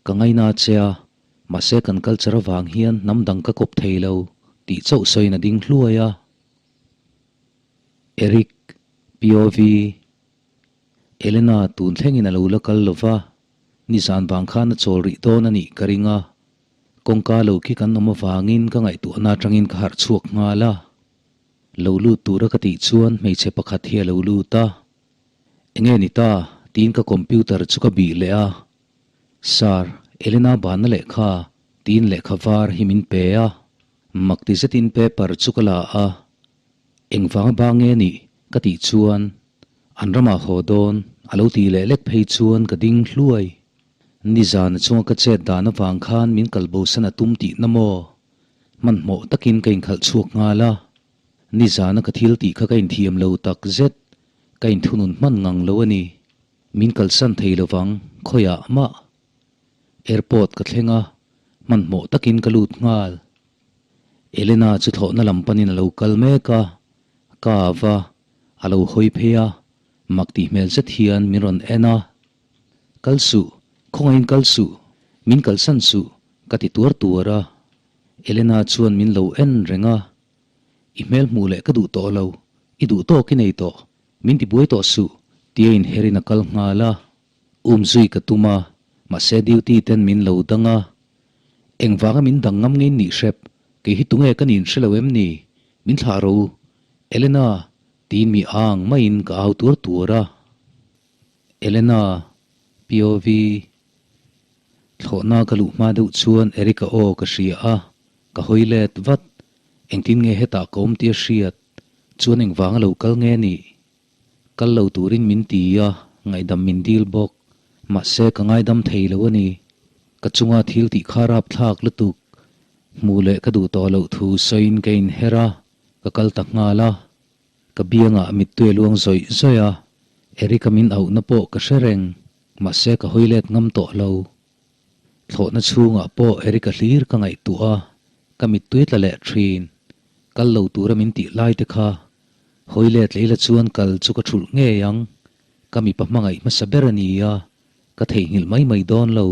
A: Ka ngaina che a, mahse kan culture avang hian hnam dang ka kawp thei lo, tih chauh sawiin a ding hluai a. Eric, POV, Elena tun thlengin a lo la kal lo va, nizan vang khan a chawl rih dawn a nih ka ring a. Kawngka lo khi kan awm avangin ka ngaihtuahna atangin ka harh chhuak nghal a. Lo lut tura ka tih chuan hmeichhe pakhat hi a lo lut a. Enge ni ta? tiin ka computer chu ka bih leh a. Sir, Elena banna lehkha tiin lehkha var hi min pe a. Mak ti zetin paper chu ka la a. Engvanga ba nge nih? ka tih chuan, An ramah haw dawn, A lo tih leh lek phei chuan ka ding hluai. Nizan a chunga ka chet dan avang khan min kal bosan a tum tihna maw? Hmanhmawh takin ka inkhalh chhuak nghal a. Nizana ka thil tih kha ka inthiam lo tak zet, ka inthunun hman ngang lo a ni. Min kalsan thei lovang, khawiah mah. Airport ka thleng a, hmanhmawh takin ka lut nghal. Elena chu thlawhna lam panin a lo kal mek a, ka ava, a lo hawi phei a, mak tih hmel zet hian min rawn en a. Kal suh, khawngaihin kal suh, min kalsan suh, ka ti tuar tuar a. Elena chuan min lo en reng a, I hmel hmuh leh ka duh tawh lo, i duh tawk i nei tawh, min tibuai tawh suh, tia inherin a kal nghal a. Um zui ka tum a, mahse duty ten min lo dang a. Engvanga min dang ngam ngei nih hrep, kei hi tunge ka nin hre lo em ni? Min thlah ro u, Elena, tiin mi ang maiin ka au tuar tuar a. Elena, POV, Thlawhna ka luh hma deuh chuan Eric-a aw ka hria a, ka hawi let vat. Engtin nge hetah ka awm tia hriat chuan engvanga lo kal nge nih? Kal lo turin min ti a, ngaihdam min dil bawk. Mahse ka ngaidam thei lo a ni. Ka chunga thil tih kha rapthlak lutuk. Hmuh leh ka duh tawh loh thu sawiin ka inher a, ka kal ta nghal a. Ka biangah mittui a luang zawih zawih a, Eric-a min auhna pawh ka hre reng, mahse ka hawi let ngam tawh lo. Thlawhna chhungah pawh Eric-a hlir ka ngaihtuah a, ka mittui tla leh thin. Kal lo tura min tih lai te kha hawi let leh ila chuan kal chu ka thulh ngei ang. Ka mipa hmangaih hmasa ber a ni a, ka theihnghilh mai mai dawn lo.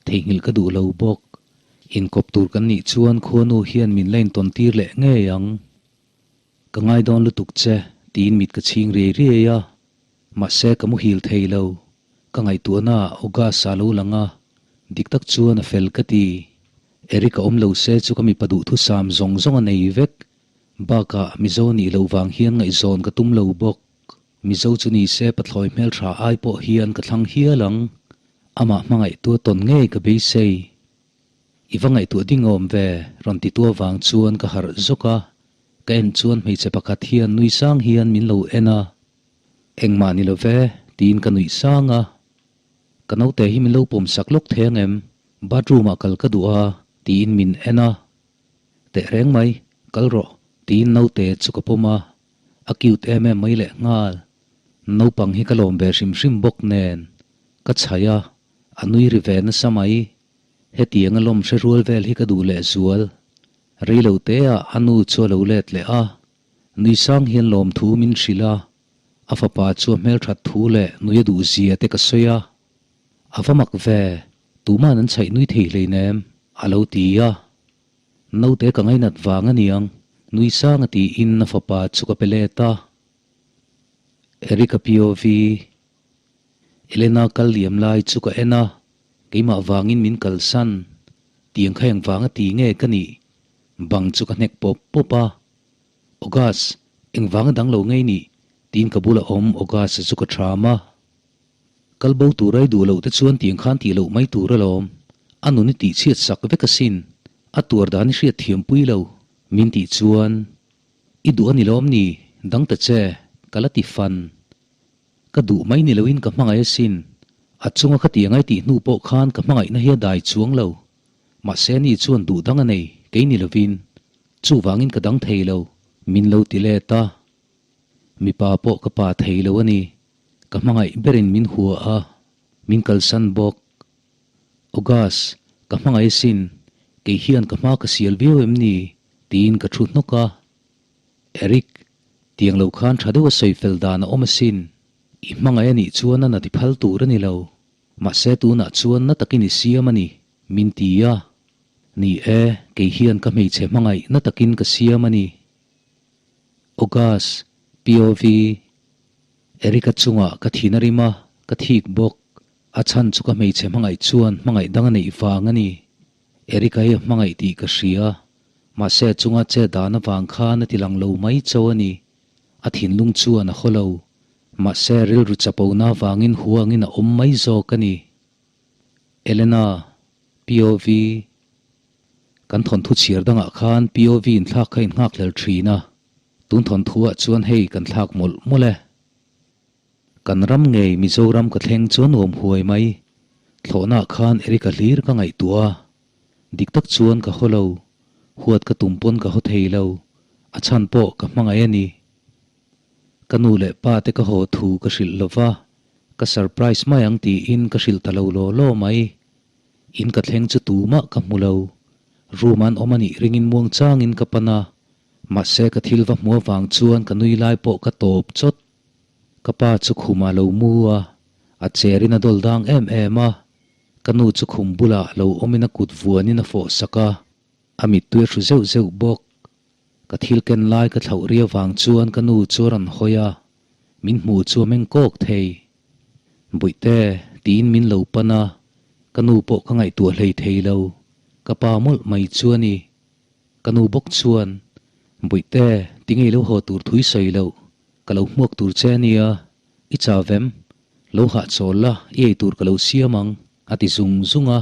A: Theihnghilh ka duh lo bawk. Inkawp tur kan nih chuan khuanu hian min la intawn tir leh ngei ang. Ka ngai dawn lutuk che, tiin mit ka chhing riai riai a. Mahse ka muhil thei lo. Ka ngaihtuahna ah August a lo lang a, dik tak chuan a fel ka ti. Eric a awm lo se chu ka mipa duhthusam zawng zawng a nei vek. Bakah Mizo nih loh vang hian ngaihzawn ka tum lo bawk. Mizo chu ni se pathlawi hmeltha ai pawh hian ka thlang hial ang. Amah hmangaihtua tawn ngei ka beisei. I va ngaihtuah ding awm ve, rawn ti tua vang chuan ka harh zawk a, ka en chuan hmeichhe pakhat hian nui sang hian min lo en a. Engmah ni lo ve, tiin ka nuih sang a. Ka naute hi min lo pawm sak lawk thei ang em? Bathroom ah kal ka duh a, tiin min en a. Tehreng mai, kal rawh, tiin naute chu ka pawm a. A cute em em mai leh nghal. Naupang hi ka lawm ve hrim hrim bawk nen, ka chhaih a, a nui ri ve nasa mai. Hetiang a lawm hre rual vel hi ka duh leh zual. Rei lo te ah a nu chu a lo let leh a, nui sang hian lawmthu min hrilh a, a fapa chu a hmelthat thu leh nui a duh zia te ka sawi a. A va mak ve, tuman an chhaih nui thei hleinem, a lo ti a. Naute ka ngainat vang a niang, nui sang a tiin a fapa chu ka pe let a. Eric-a POV, Elena kal liam lai chu ka en a, Keimah vangin min kalsan, tiang kha eng vanga ti nge ka nih? Bang chu ka hnek pawp pawp a. August, eng vanga dang lo ngei nih? Tiin ka bula awm August-a chu ka ṭham a. Kal bo tura i duh loh te chuan tiang khan tih loh mai tur alawm. A nun i tih chhiat sak vek asin. A tuar dan i hriat thiam pui lo. Min tih chuan, I duh a ni lawm ni? Dang ta che, ka la ti fan. Ka duh mai ni loin ka hmangaih asin. A chunga ka tih angai tih hnu pawh khan ka hmangaihna hi a dai chuang lo. Mahse ani chuan duh dang a nei, kei ni lovin. Chuvangin ka dang thei lo, min lo ti let a. Mipa pawh ka pa thei lo a ni. Ka hmangaih berin min hua a, min kalsan bawk. August, ka hmangaih asin, kei hian ka hma ka sial viau em ni? tiin ka thu hnawk a. Eric, tiang lo khan tha deuh a sawi fel dan a awm asin. I hmangaih a nih chuan a na ti phal tur a ni lo. Mahse tunah chuan na takin i siam a ni, min ti a. Ni e, kei hian ka hmeichhe hmangaih na takin ka siam a ni. August, POV, Eric-a chungah ka thin a rim a, ka thik bawk. A chhan chu ka hmeichhe hmangaih chuan hmangaih dang a neih vang a ni. Eric-a hi a hmangaih tih ka hria. Mahse a chunga che dan avang khan a ti lang lo mai cho a ni. A thinlung chuan a haw lo. Mahse rilru chapona avangin huangin a awm mai zawk a ni. Elena, POV, Kan thawnthu chhiar dangah khan POV inthlak kha innghakhlel thin a. Tun thawnthuah chuan hei kan thlak mawlh mawlh e. Kan ram ngei Mizoram ka thleng chu a nuam huai mai. Thlawhnaah khan Eric-a hlir ka ngaihtuah a. Dik tak chuan ka haw lo. Huat ka tum pawn ka haw thei lo. A chhan pawh ka hmangaih a ni. Ka nu leh pa te ka haw thu ka hrilh lo va, ka surprise mai ang tiin ka hrilh ta lo law law mai. In ka thleng chu tumah ka hmu lo. Room an awm a nih ringin muang changin ka pan a. Mahse ka thil va hmu avang chuan ka nui lai pawh ka tawp chawt. Ka pa chu khumah lo mu a, a cherin a dawl dang em em a. Ka nu chu khum bulah lo awmin a kut vuanin a fawh sak a, a mittui a hru zeuh zeuh bawk. Ka thil ken lai ka thlauh ri avang chuan ka nu chu a rawn hawi a, min hmuh chu a meng kawk thei. Bawihte, tiin min lo pan a, ka nu pawh ka ngaihtuah hlei thei lo, ka pa mawlh mai chu a ni. Ka nu bawk chuan, Bawihte, tinge i lo haw tur thui sawi loh, ka lo hmuak tur che a nia, i chau vem, lo hahchawl la, i ei tur ka lo siam ang, a ti zung zung a.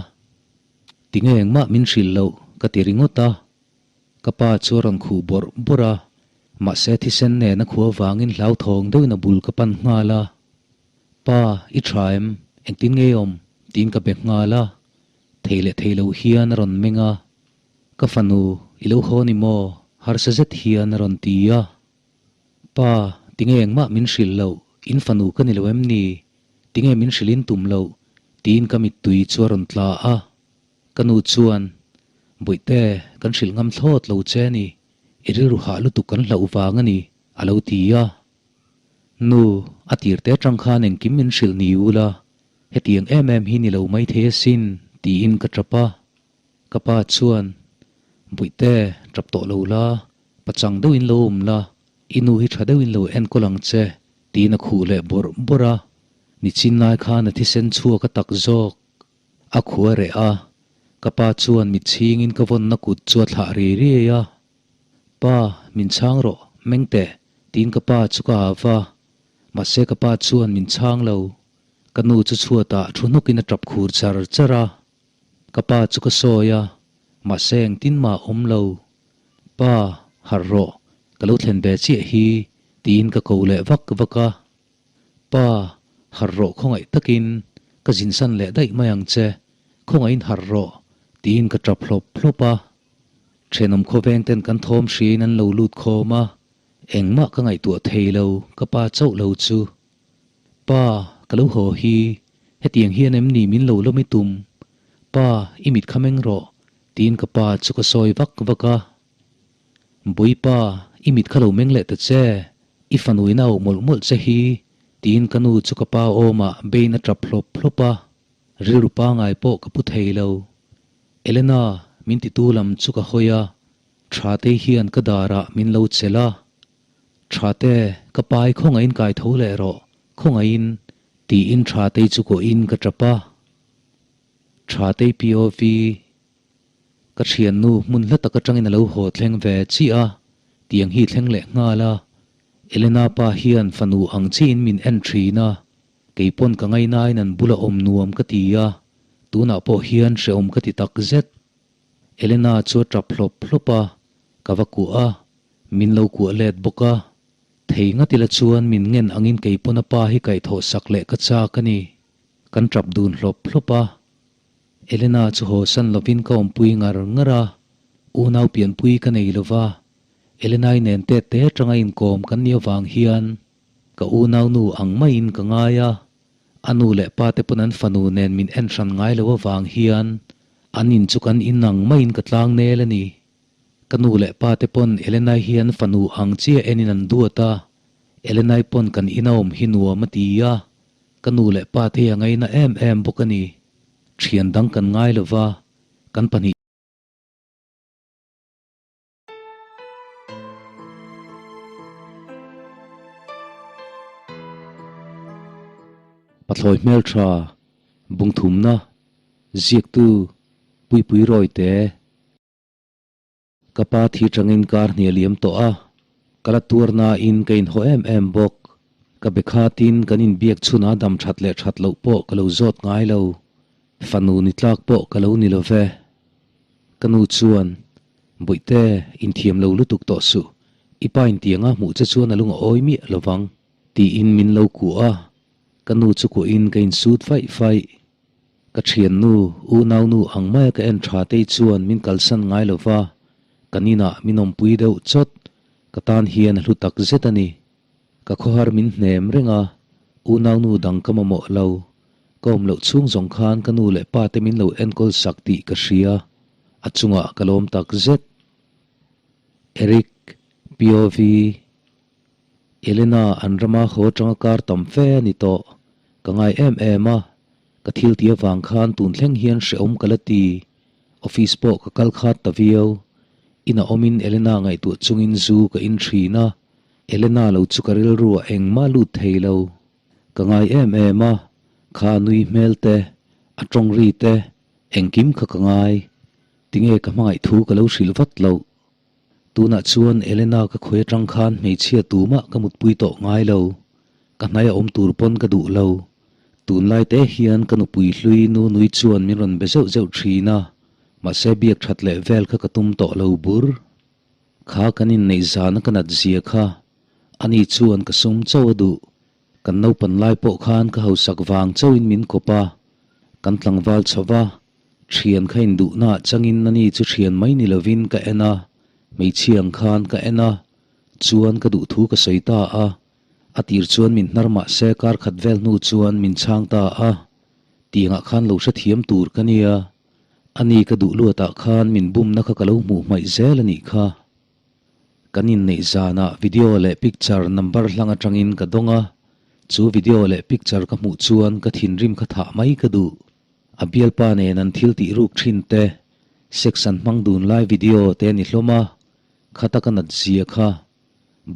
A: Tinge engmah min hrilh loh, ka ti ringawt a. Ka pa chu a rawn khuh bawrh bawrh a, mahse thisen nen a khuh avangin hlauthawng deuhin a bul ka pan nghal a. Pa, i tha em? Engtin nge i awm? tiin ka be nghal a. Thei leh thei lo hian a rawn meng a. Ka fanu, i lo haw ni maw? Harsa zet hian a rawn ti a. Pa, tinge engmah min hrilh loh? In fanu ka ni lo em ni? Tinge min hrilh in tum loh? tiin ka mittui chu a rawn tla a. Ka nu chuan, Bawihte, kan hrilh ngam thlawt lo che a ni, i rilru hah lutuk kan hlauh vang a ni, a lo ti a. Nu, a tirte atang khan engkim min hrilh ni ula, hetiang em em hi ni lo maithei asin, tiin ka tap a. Ka pa chuan, Bawihte, tap tawh lo la, pachang deuhin lo awm la, i nu hi tha deuhin lo enkawl ang che, tiin a khuh leh bawrh bawrh a. Nichin lai khan a thisen chhuak a tak zawk. A khua reh a, ka pa chuan mit chhingin ka vawnna kut chu a thlah ri riai a. Pa, min chhang rawh, meng teh, tiin ka pa chu ka ha va. Mahse ka pa chuan min chhang lo. Ka nu chu chhuatah thu hnawkin a tap khur char char a. Ka pa chu ka sawi a, mahse engtin mah a awm lo. Pa, harh rawh, ka lo thlen ve chiah hi, tiin ka ko leh vak vak a. Pa, harh rawh khawngaih takin ka zinsan leh daih mai ang che, khawngaihin harh rawh, tiin ka tap hlawp hlawp a. Thenawm khawveng ten kan thawm hriain an lo lut khawm a, engmah ka ngaihtuah thei lo, ka pa chauh lo chu. Pa, ka lo haw hi, hetiang hian em ni min lo lawm i tum? Pa, i mit kha meng rawh, tiin ka pa chu ka sawi vak vak a. Bawipa, i mit kha lo meng leh ta che, i fanuin a auh mawlh mawlh che hi, tiin ka nu chu ka pa awmah bein a tap hlawp hlawp a, rilru pangai pawh ka pu thei lo. Elena, min titu lam chu ka hawi a, Thatei hian ka darah min lo chelh a, Thate, ka pa i khawngaihin kai tho leh rawh, khawngaihin, tiin Thatei chu kawhin ka tap a. Thatei POV. Ka thiannu hmun hla tak atangin a lo haw thleng ve chiah a, tiang hi thleng leh nghal a. Elena pa hian fanu ang chiin min en thin a, kei pawn ka ngainain an bula awm nuam ka ti a, tunah pawh hian hrehawm ka ti tak zet. Elena chu a tap hlawp hlawp a, ka va kuah a, min lo kuah let bawk a. Thei ngat ila chuan min ngen angin kei pawn a pa hi kaihthawh sak leh ka chak a ni. Kan tap dun hlawp hlawp a. Elena chu haw san lovin ka awmpui ngar ngar a, unau pianpui ka nei lova, Elena-i nen tet te atanga inkawm kan nih avang hian ka unau nu ang maiin ka ngai a, a nu leh pa te pawn an fanu nen min en hran ngai lo avang hian an in chu kan in ang maiin ka tlang nel a ni. Ka nu leh pa te pawn Elena-i hi an fanu ang chiah enin an duat a, Elena-i pawn kan in a awm hi nuam a ti a, Ka nu leh pa te hi a ngaina em em bawk a ni. Thian dang kan ngai lo va, kan pahnih. Pathlawi hmeltha, bungthumna, ziaktu, Puipui Rawite. Ka pa thi tangin kar hni a liam tawh a, ka la tuar nain ka inhaw em em bawk. Ka be khatin kan inbiak chhun a dam that leh that loh pawh ka lo zawt ngai lo. Fanu ni tlak pawh ka lo ni lo ve. Ka nu chuan, Bawihte, inthiam lo lutuk tawh suh. I pa intianga hmuh che chuan a lung a awi miah lo vang, tiin min lo kuah a. Ka nu chu kuahin ka insut faih faih. Ka thiannu, unaunu ang maia ka en tha tei chuan min kalsan ngai lo va, kan inah min awmpui deuh chawt. Ka tan hian a hlu tak zet a ni. Ka khawhar min hnem reng a, unaunu dang ka mamawh lo. Ka awm loh chhung zawng khan ka nu leh pa te min lo enkawl sak tih ka hria, a chungah ka lawm tak zet. Eric, POV, Elena an rama haw atanga kar tam fe a ni tawh. Ka ngai em em a, ka thil tih avang khan tun thleng hian hrehawm ka la ti. Office pawh ka kal khat ta viau. Inah awmin Elena ngaihtuah chungin zu ka in thin a, Elena lo chu ka rilru ah engmah lut thei lo. Ka ngai em em a, kha a nui hmel te, a tawng ri te, engkim kha ka ngai. Tinge ka hmangaih thu ka lo hrilh vat loh. Tunah chuan Elena ka khawi atang khan hmeichhia tumah ka mutpui tawh ngai lo. Ka hnaia awm tur pawn ka duh lo. Tunlai te hian ka nupui hlui nu nui chuan min rawn be zeuh zeuh thin a, mahse biak that leh vel kha ka tum tawh lo bur. Kha kan inneih zana ka nat zia kha, ani chuan ka sum chauh a duh. Kan naupan lai pawh khan ka hausak vang chauhin min kawp a, kan tlangval chho va, thian kha induhnaah changin ani chu thian mai ni lovin ka en a, hmeichhia ang khan ka en a, chuan ka duh thu ka sawi ta a, a tir chuan min hnar mah se kar khat vel hnu chuan min chhang ta a, tiangah khan lo hrethiam tur ka nia. Ani ka duh luatah khan min bumna kha ka lo hmuh hmaih zel a nih kha. Kan inneih zanah video leh picture number hlang atangin ka dawng a, chu video leh picture ka hmuh chuan ka thinrim kha thah mai ka duh. A bialpa nen an thil tih ruk thin te, sex an hmang dun lai video te a ni hlawm a, khata ka nat zia kha.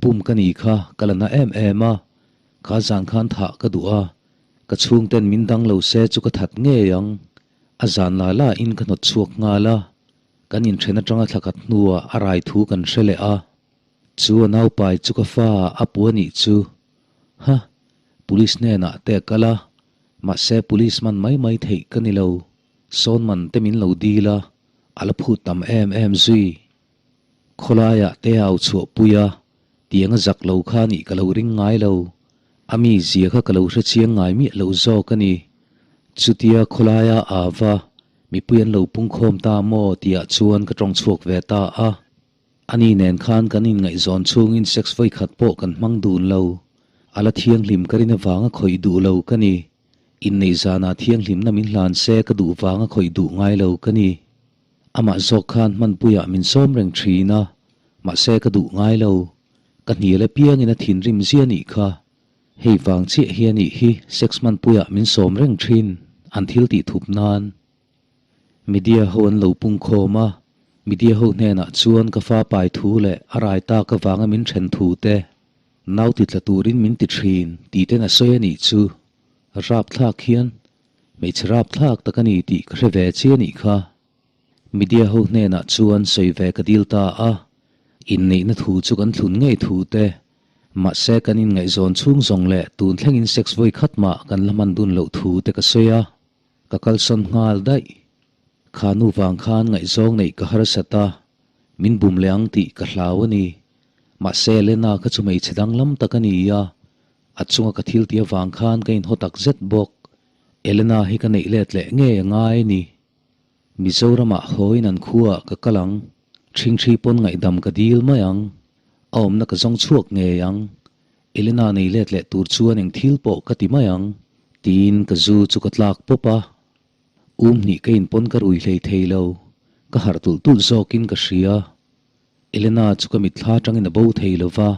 A: Bum ka ni kha ka la na em em a, kha zan khan thah ka duh a, ka chhungten min dang lo se chu ka that ngei ang. A zan la la in ka hnawt chhuak nghal a, kan inthen atanga thla khat hnuah a rai thu kan hre leh a, chu a naupai chu ka fa a pu a nih chu. Ha! Police hnenah te a kal a, mahse police man mai mai theih ka ni lo, sawn man te min lo dil a, a la phut tam em em zui. Khawlaiah te au chhuah pui a, tiang a zak lo kha nih ka lo ring ngai lo. A mi zia kha ka lo hre chiang ngai miah lo zawk a ni. Chutia khawlaia a va, mipui an lo pungkhawm ta maw tihah chuan ka tawng chhuak ve ta a. Ani nen khan kan inngaihzawn chhungin sex vawikhat pawh kan hmang dun lo. A la thianghlim ka rin avanga khawih duh lo ka ni. Inneih zanah thianghlimna min hlan se ka duh vanga khawih duh ngai lo ka ni. Amah zawk khan hmanpuiah min sawm reng thin a, mahse ka duh ngai lo. Ka hnial apiangin a thinrim zia nih kha. Hei vang chiah hi a nih hi sex hmanpuiah min sawm reng thin, an thil tih thup nan. Media ho an lo pungkhawm a, media ho hnenah chuan ka fa pai thu leh a rai tak avanga min then thu te, nau ti tla turin min ti thin tih ten a sawi a nih chu. Rapthlak hian hmeichhe rapthlak tak a ni tih ka hre ve chiah a nih kha. Media ho hnenah chuan sawi ve ka dil ta a, inneihna thu chu kan thlun ngei thu te, mahse kan inngaihzawn chhung zawng leh tun thlengin sex vawi khat mah kan la hman dun loh thu te ka sawi a, ka kalsawn nghal daih. Kha nu vang khan ngaihzawng neih ka harsat a, min bum leh ang tih ka hlau a ni. Mahse Elena kha chu hmeichhe danglam tak a ni a, a chunga ka thil tih avang khan ka inhaw tak zet bawk. Elena hi ka neih let leh ngei a ngai a ni. Mizoramah hawiin an khuaah ka kal ang, ṭhingṭhi pawn ngaihdam ka dil mai ang, a awmna ka zawng chhuak ngei ang, Elena nei let leh tur chuan eng thil pawh ka ti mai ang, tiin ka zu chu ka tlak pawp a. Um hnih ka inpawn ka rui hlei thei lo, ka harh tulh tulh zawkin ka hria. Elena chu ka mitthla atangin a bo thei lo va,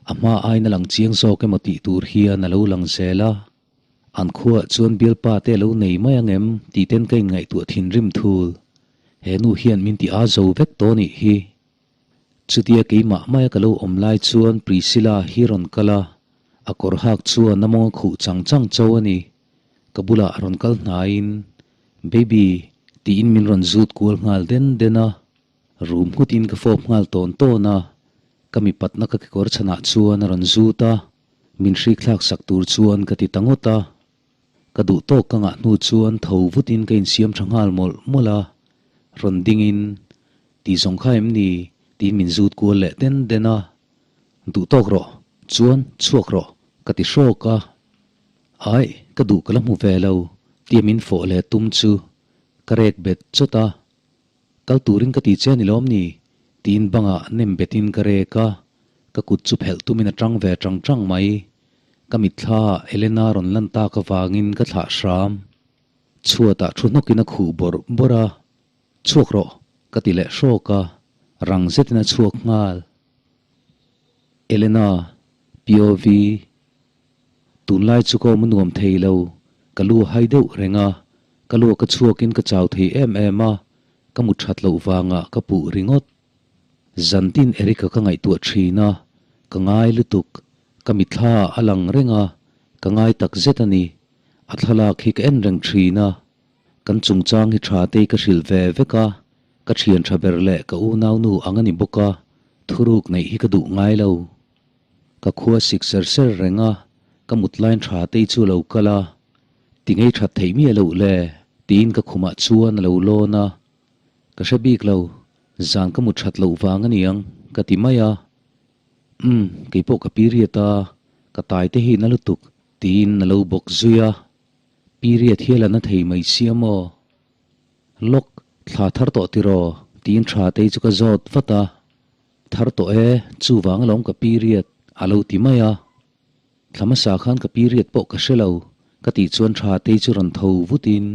A: a hma aiin a lang chiang zawk emaw tih tur hian a lo lang zel a. An khuaah chuan bialpa te a lo nei mai ang em tih ten ka inngaihtuah thinrim thul. He nu hian min ti a zo vek tawh nih hi. Chutia keimah maia ka lo awm lai chuan Priscilla hi rawn kal a, a kawr hak chuan a mawng a khuh chang chang cho a ni. Ka bulah a rawn kal hnaiin, Baby, tiin min rawn zut kual nghal den den a. Rum nghutin ka fawp nghal tawn tawn a, ka mipatna ka kekawr chhanah chuan a rawn zut a. Min hrikthlak sak tur chuan ka ti ta ngawt a, ka duh tawk ka ngah hnu chuan tho vutin ka insiam tha nghal mawlh mawlh a, rawn dingin, Ti zawng kha em ni? tiin min zut kual leh den den a, Duh tawk rawh, chuan chhuak rawh, ka ti hrawk a. Aih, ka duh ka la hmu ve lo, tia min fawh leh tum chu ka rek bet chawt a. Kal turin ka ti che a ni lawm ni? tiin bangah nem betin ka rek a, ka kut chu phelh tumin a tang ve tang tang mai. Ka mitthlaah Elena rawn lan tak avangin ka thlah hram. Chhuatah thu hnawkin a khuh bawrh bawrh a, Chhuak rawh, ka ti leh hrawk a, rang zetin a chhuak nghal. Elena, POV, Tunlai chu ka awm a nuam thei lo, ka lu a hai deuh reng a, ka lu a ka chhuakin ka chau thei em em a, ka mut that loh vangah ka puh ringawt. Zantin Erica ka ngaihtuah thin a, ka ngai lutuk, ka mitthla ah a lang reng a, ka ngai tak zet a ni. A thlalak hi ka en reng thin a, kan chungchang hi tha tei ka hrilh ve vek a, ka thian tha ber leh ka unaunu ang a ni bawk a, thuruk neih hi ka duh ngai lo. Ka khua sik ser ser reng a, ka mut line tha tei chu a lo kal a, ti ngei that theih miah loh le tiin ka khumah chuan a lo lawn a, ka hre bik lo, zan ka mut that loh vang a niang ka ti mai a, umm keipawh ka period a, ka tai te hi na lutuk tiin a lo bawk zui a, period hial a na thei mai sia maw? Lawk, thla thar tawh tiraw? tiin tha tei chu ka zawt vat a. Thar tawh e, chuvang alawm ka period a lo ti mai a. Thla hmasa khan ka period pawh ka hre lo, ka tih chuan tha tei chu rawn tho vutin,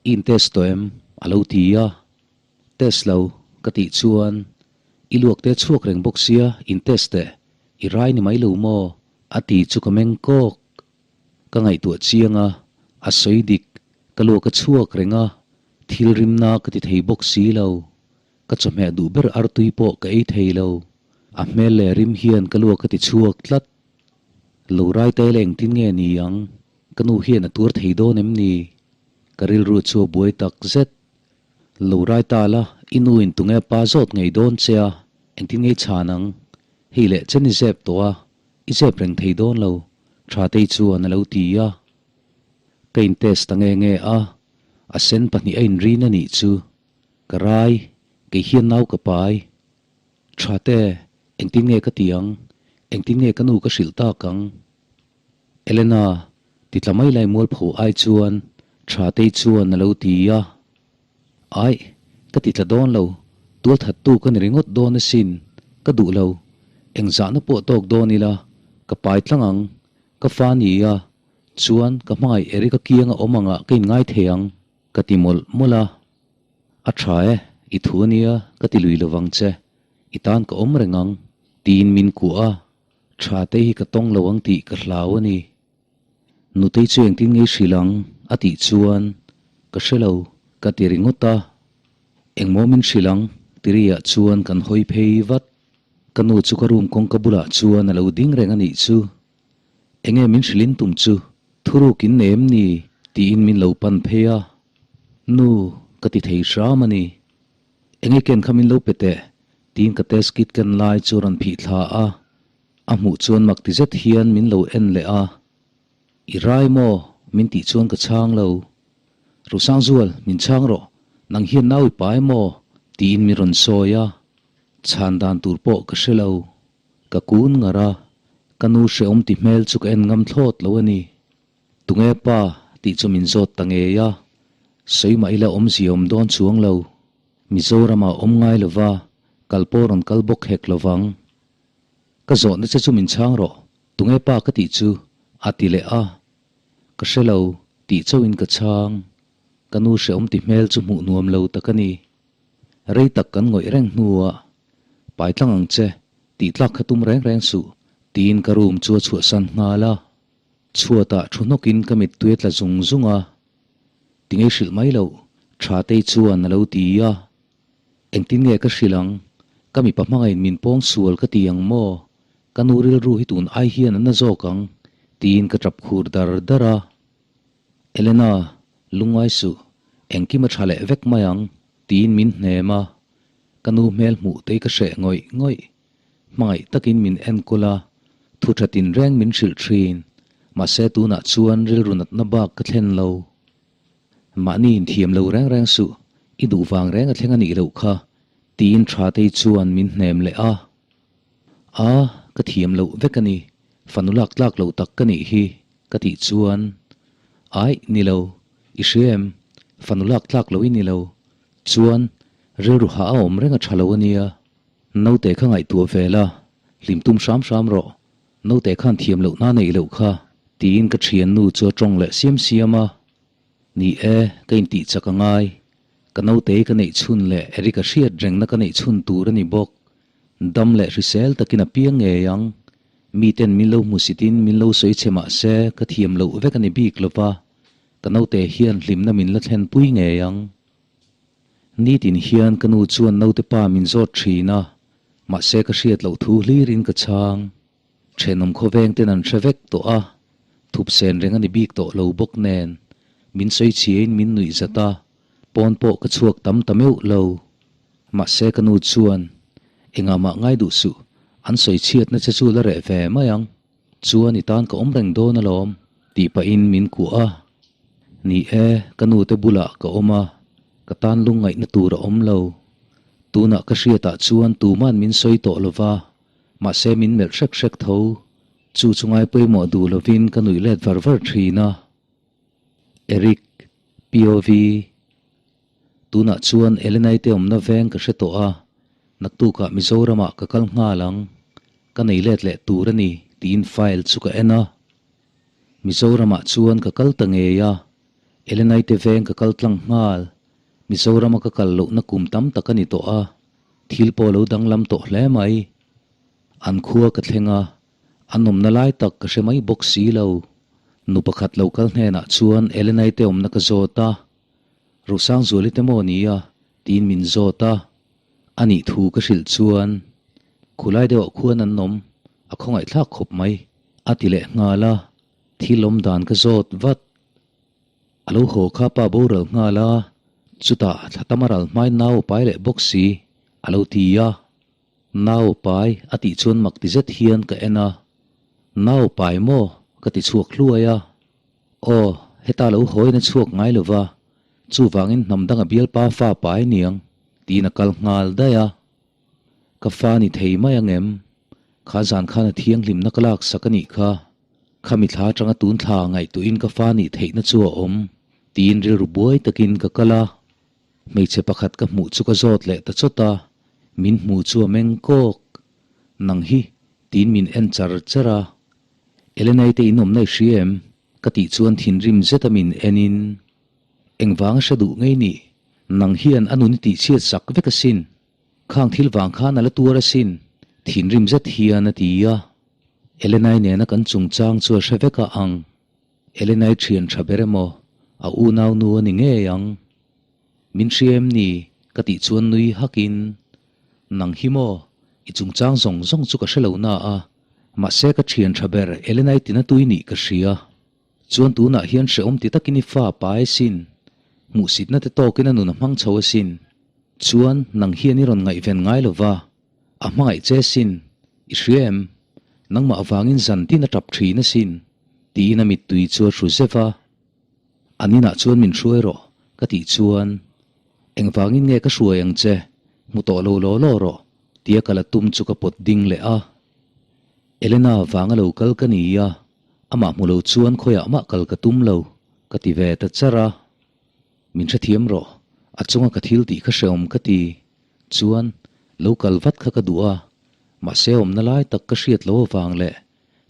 A: I in test tawh em? a lo ti a. Test lo, ka tih chuan, I luak te chhuak reng bawk sia, in test teh, i rai ni mai lo maw? a ti chu ka meng kawk. Ka ngaihtuah chiang a, a sawi dik, ka luak a chhuak reng a, thil rimna ka ti thei bawk si lo. Ka chawhmeh duh ber artui pawh ka ei thei lo. A hmel leh rim hian ka luak a ti chhuak tlat. Lo rai ta ila engtin nge ni ang? Ka nu hian a tuar thei dawn em ni? Ka rilru chu a buai tak zet. Lo rai ta la, i nu in tunge pa zawt ngei dawn che a, engtin nge i chhan ang? Hei leh chen i zep tawh a, i zep reng thei dawn lo, Thatei chuan a lo ti a. Ka in test ta nge nge a, a sen pahnih a inrin a nih chu. Ka rai, kei hian nau ka pai. Tha te, engtin nge ka ti ang? Engtin nge ka nu ka hrilh tak ang? Elena, ti tla mai lai mualpho ai chuan Tha tei chuan a lo ti a. Aih, ka ti tla dawn lo, tualthattu ka ni ringawt dawn asin, ka duh lo. Engzahna pawh tawk dawn ila, ka pai tlang ang, ka fa ni a, chuan ka hmangaih Eric-a kianga awm angah ka inngai thei ang. Ka ti mawlh mawlh a, A tha e, i thu a nia, ka ti lui lovang che, i tan ka awm reng ang, tiin min kuah a, tha te hi ka tawng lo ang tih ka hlau a ni. Nutei chu engtin ngei hrilh ang? a tih chuan, Ka hre lo, ka ti ringawt a, Engmaw min hrilh ang? tiriah chuan kan hawi phei vat. Ka nu chu ka room kawngka bulah chuan a lo ding reng a nih chu. Enge min hrilhin tum chu thuruk in nei em ni? tiin min lo pan phei a. Nu, ka ti thei hram a ni. Enge ken kha min lo pe teh? tiin ka test kit ken lai chu rawn phih thla a. A hmuh chuan mak ti zet hian min lo en leh a. I rai maw? min tih chuan ka chhang lo. Rusangzual, min chhang rawh. Nang hian nau i pai maw? tiin min rawn sawi a. Chhan dan tur pawh ka hre lo. Ka kun ngar a, ka nu hrehawm ti hmel chu ka en ngam thlawt lo a ni. Tunge pa tih chu min zawt ta ngei a, sawi mah ila awmzia awm dawn chuang lo. Mizoramah awm ngai lova, kal pawh rawn kal bawk hek lovang. Ka zawhna che chu min chhang rawh, tunge pa ka tih chu a ti leh a. Ka hre lo tih chauhin ka chhang. Ka nu hrehawm ti hmel chu hmuh nuam lo tak a ni. Rei tak kan ngawih reng hnuah, Pai tlang ang che, tih tlak kha tum reng reng suh, tiin ka room chu a chhuahsan nghal a. Chhuatah thu hnawkin ka mittui a tla zung zung a. Tingei hrilh mai loh, Thatei chuan a lo ti a. Engtin nge ka hrilh ang? Ka mipa hmangain min pawng sual ka ti ang maw? Ka nu rilru hi tun ai hian a na zawk ang, tiin ka tap khur dar dar a. Elena, lungngai suh, engkim a tha leh vek mai ang, tiin min hnem a. Ka nu hmel hmuh te hi ka hreh ngawih ngawih. Hmangaih takin min enkawl a, thu tha tinreng min hrilh thin. Mahse tunah chuan rilru natna bak ka thlen lo. Mahni inthiam lo reng reng suh, i duh vang reng a thleng a nih loh kha, tiin Thatei chuan min hnem leh a. A, ka thiam loh vek a ni, fanu lak tlak loh tak ka nih hi. Ka tih chuan, Aih, ni lo, i hria em? Fanu lak tlak lo i ni lo. Chuan, rilru hah a awm reng a tha lo a nia. Naute kha ngaihtuah ve la, hlim tum hram hram rawh. Naute khan thiam loh na neih loh kha, tiin ka thiannu chu a tawng leh siam siam a. Ni e, ka intih chak a ngai. Ka nautei ka neih chhun leh Eric-a hriat rengna ka neih chhun tur a ni bawk. Dam leh hrisel takin a piang ngei ang. Miten min lo hmusitin min lo sawi che mah se ka thiam loh vek a ni bik lo va, ka naute hian hlimna min la thlenpui ngei ang. Nitin hian ka nu chuan naute pa min zawt thin a, mahse ka hriat loh thu hlirin ka chhang. Thenawm khawveng ten an hre vek tawh a, thupsen reng a ni bik tawh lo bawk nen, min sawi chhiain min nuih zat a, pawn pawh ka chhuak tam ta meuh lo. Mahse ka nu chuan, Engah mah ngai duh suh, an sawi chhiatna che chu la reh ve mai ang, chuan i tan ka awm reng dawn alawm, tih pahin min kuah a. Ni e, ka nu te bulah ka awm a, ka tan lungngaihna tur a awm lo. Tunah ka hriatah chuan tuman min sawi tawh lo va, Mahse min melh hrek hrek tho, chu chu ngai pawimawh duh lovin ka nuih let var var thin a. Eric, POV, Tunah chuan Elenai te awmna veng ka hre tawh a, naktukah Mizoramah ka kal nghal ang, ka nei let leh tur a ni tiin file chu ka en a. Mizoramah chuan ka kal ta ngei a, Elenai te veng ka kal tlang nghal, Mizorama ka kal lohna kum tam tak a ni tawh a. Thil pawh lo danglam tawh hle mai. An khua ka thleng a, an awmna lai tak ka hre mai bawk si lo. Nu pakhat lo kal hnenah chuan Elenai te awmna ka zawt a, Rosangzuali te maw nia? tiin min zawt a. A nih thu ka hrilh chuan, Khulai deuhah khuan an awm, a khawngaihthlak khawp mai, a ti leh nghal a. Thil awm dan ka zawt vat. A lo haw kha pa boral nghal a, chutah thla tam a ral hmain nau a pai leh bawk si, a lo ti a. Nau a pai a tih chuan mak ti zet hian ka en a, Nau a pai maw? ka ti chhuak hluai a. Aw, heta lo hawiin a chhuak ngai lo va, chuvangin hnam dang a bialpa fa pai niang, tiin a kal nghal daih a. Ka fa ni thei mai ang em? Kha zan khan a thianghlimna ka laksak a nih kha. Khami thla atanga tun thla ngaihtuahin ka fa nih theihna chu a awm, tiin rilru buai takin ka kal a. Hmeichhe pakhat ka hmuh chu ka zawt leh ta chawt a, min hmuh chu a meng kawk. Nang hi, tiin min en char char a. Elenai te in awmna i hria em? Ka tih chuan thinrim zeta min enin, Engvanga hre duh ngei nih? Nang hian a nun i tihchhiat sak vek asin. Khang thil vang khan a la tuar asin, thinrim zet hian a ti a. Elenai nena kan chungchang chu a hre vek a ang. Elenai thian tha ber emaw, a unau nu a ni ngei ang. Min hria em ni? ka tih chuan nui hakin, Nang hi maw, i chungchang zawng zawng chu ka hre lo na a, mahse ka thian tha ber Elenai tina tui nih ka hria. Chuan tunah hian hrehawm ti takin i fa pai asin, hmuhsitna te tawkin a nun a hmang chho asin. Chuan nang hian i rawn ngaihven ngai lo va, a hmangaih che asin, i hria em? Nangmah avangin zan tin a tap thin asin, tiin a mittui chu a hru zeuh a. An inah chuan min hruai rawh, ka tih chuan, Engvangin nge ka hruai ang che, hmu tawh lo law law rawh, tia ka la tum chu ka pawt ding leh a. Elena vanga lo kal ka ni a, Amah hmu lo chuan khawiah mah kal ka tum lo, ka ti ve ta char a. Min hrethiam rawh, a chunga ka thil tih kha hrehawm ka ti. Chuan, lo kal vat kha ka duh a, mahse awmna lai tak ka hriat lo avang leh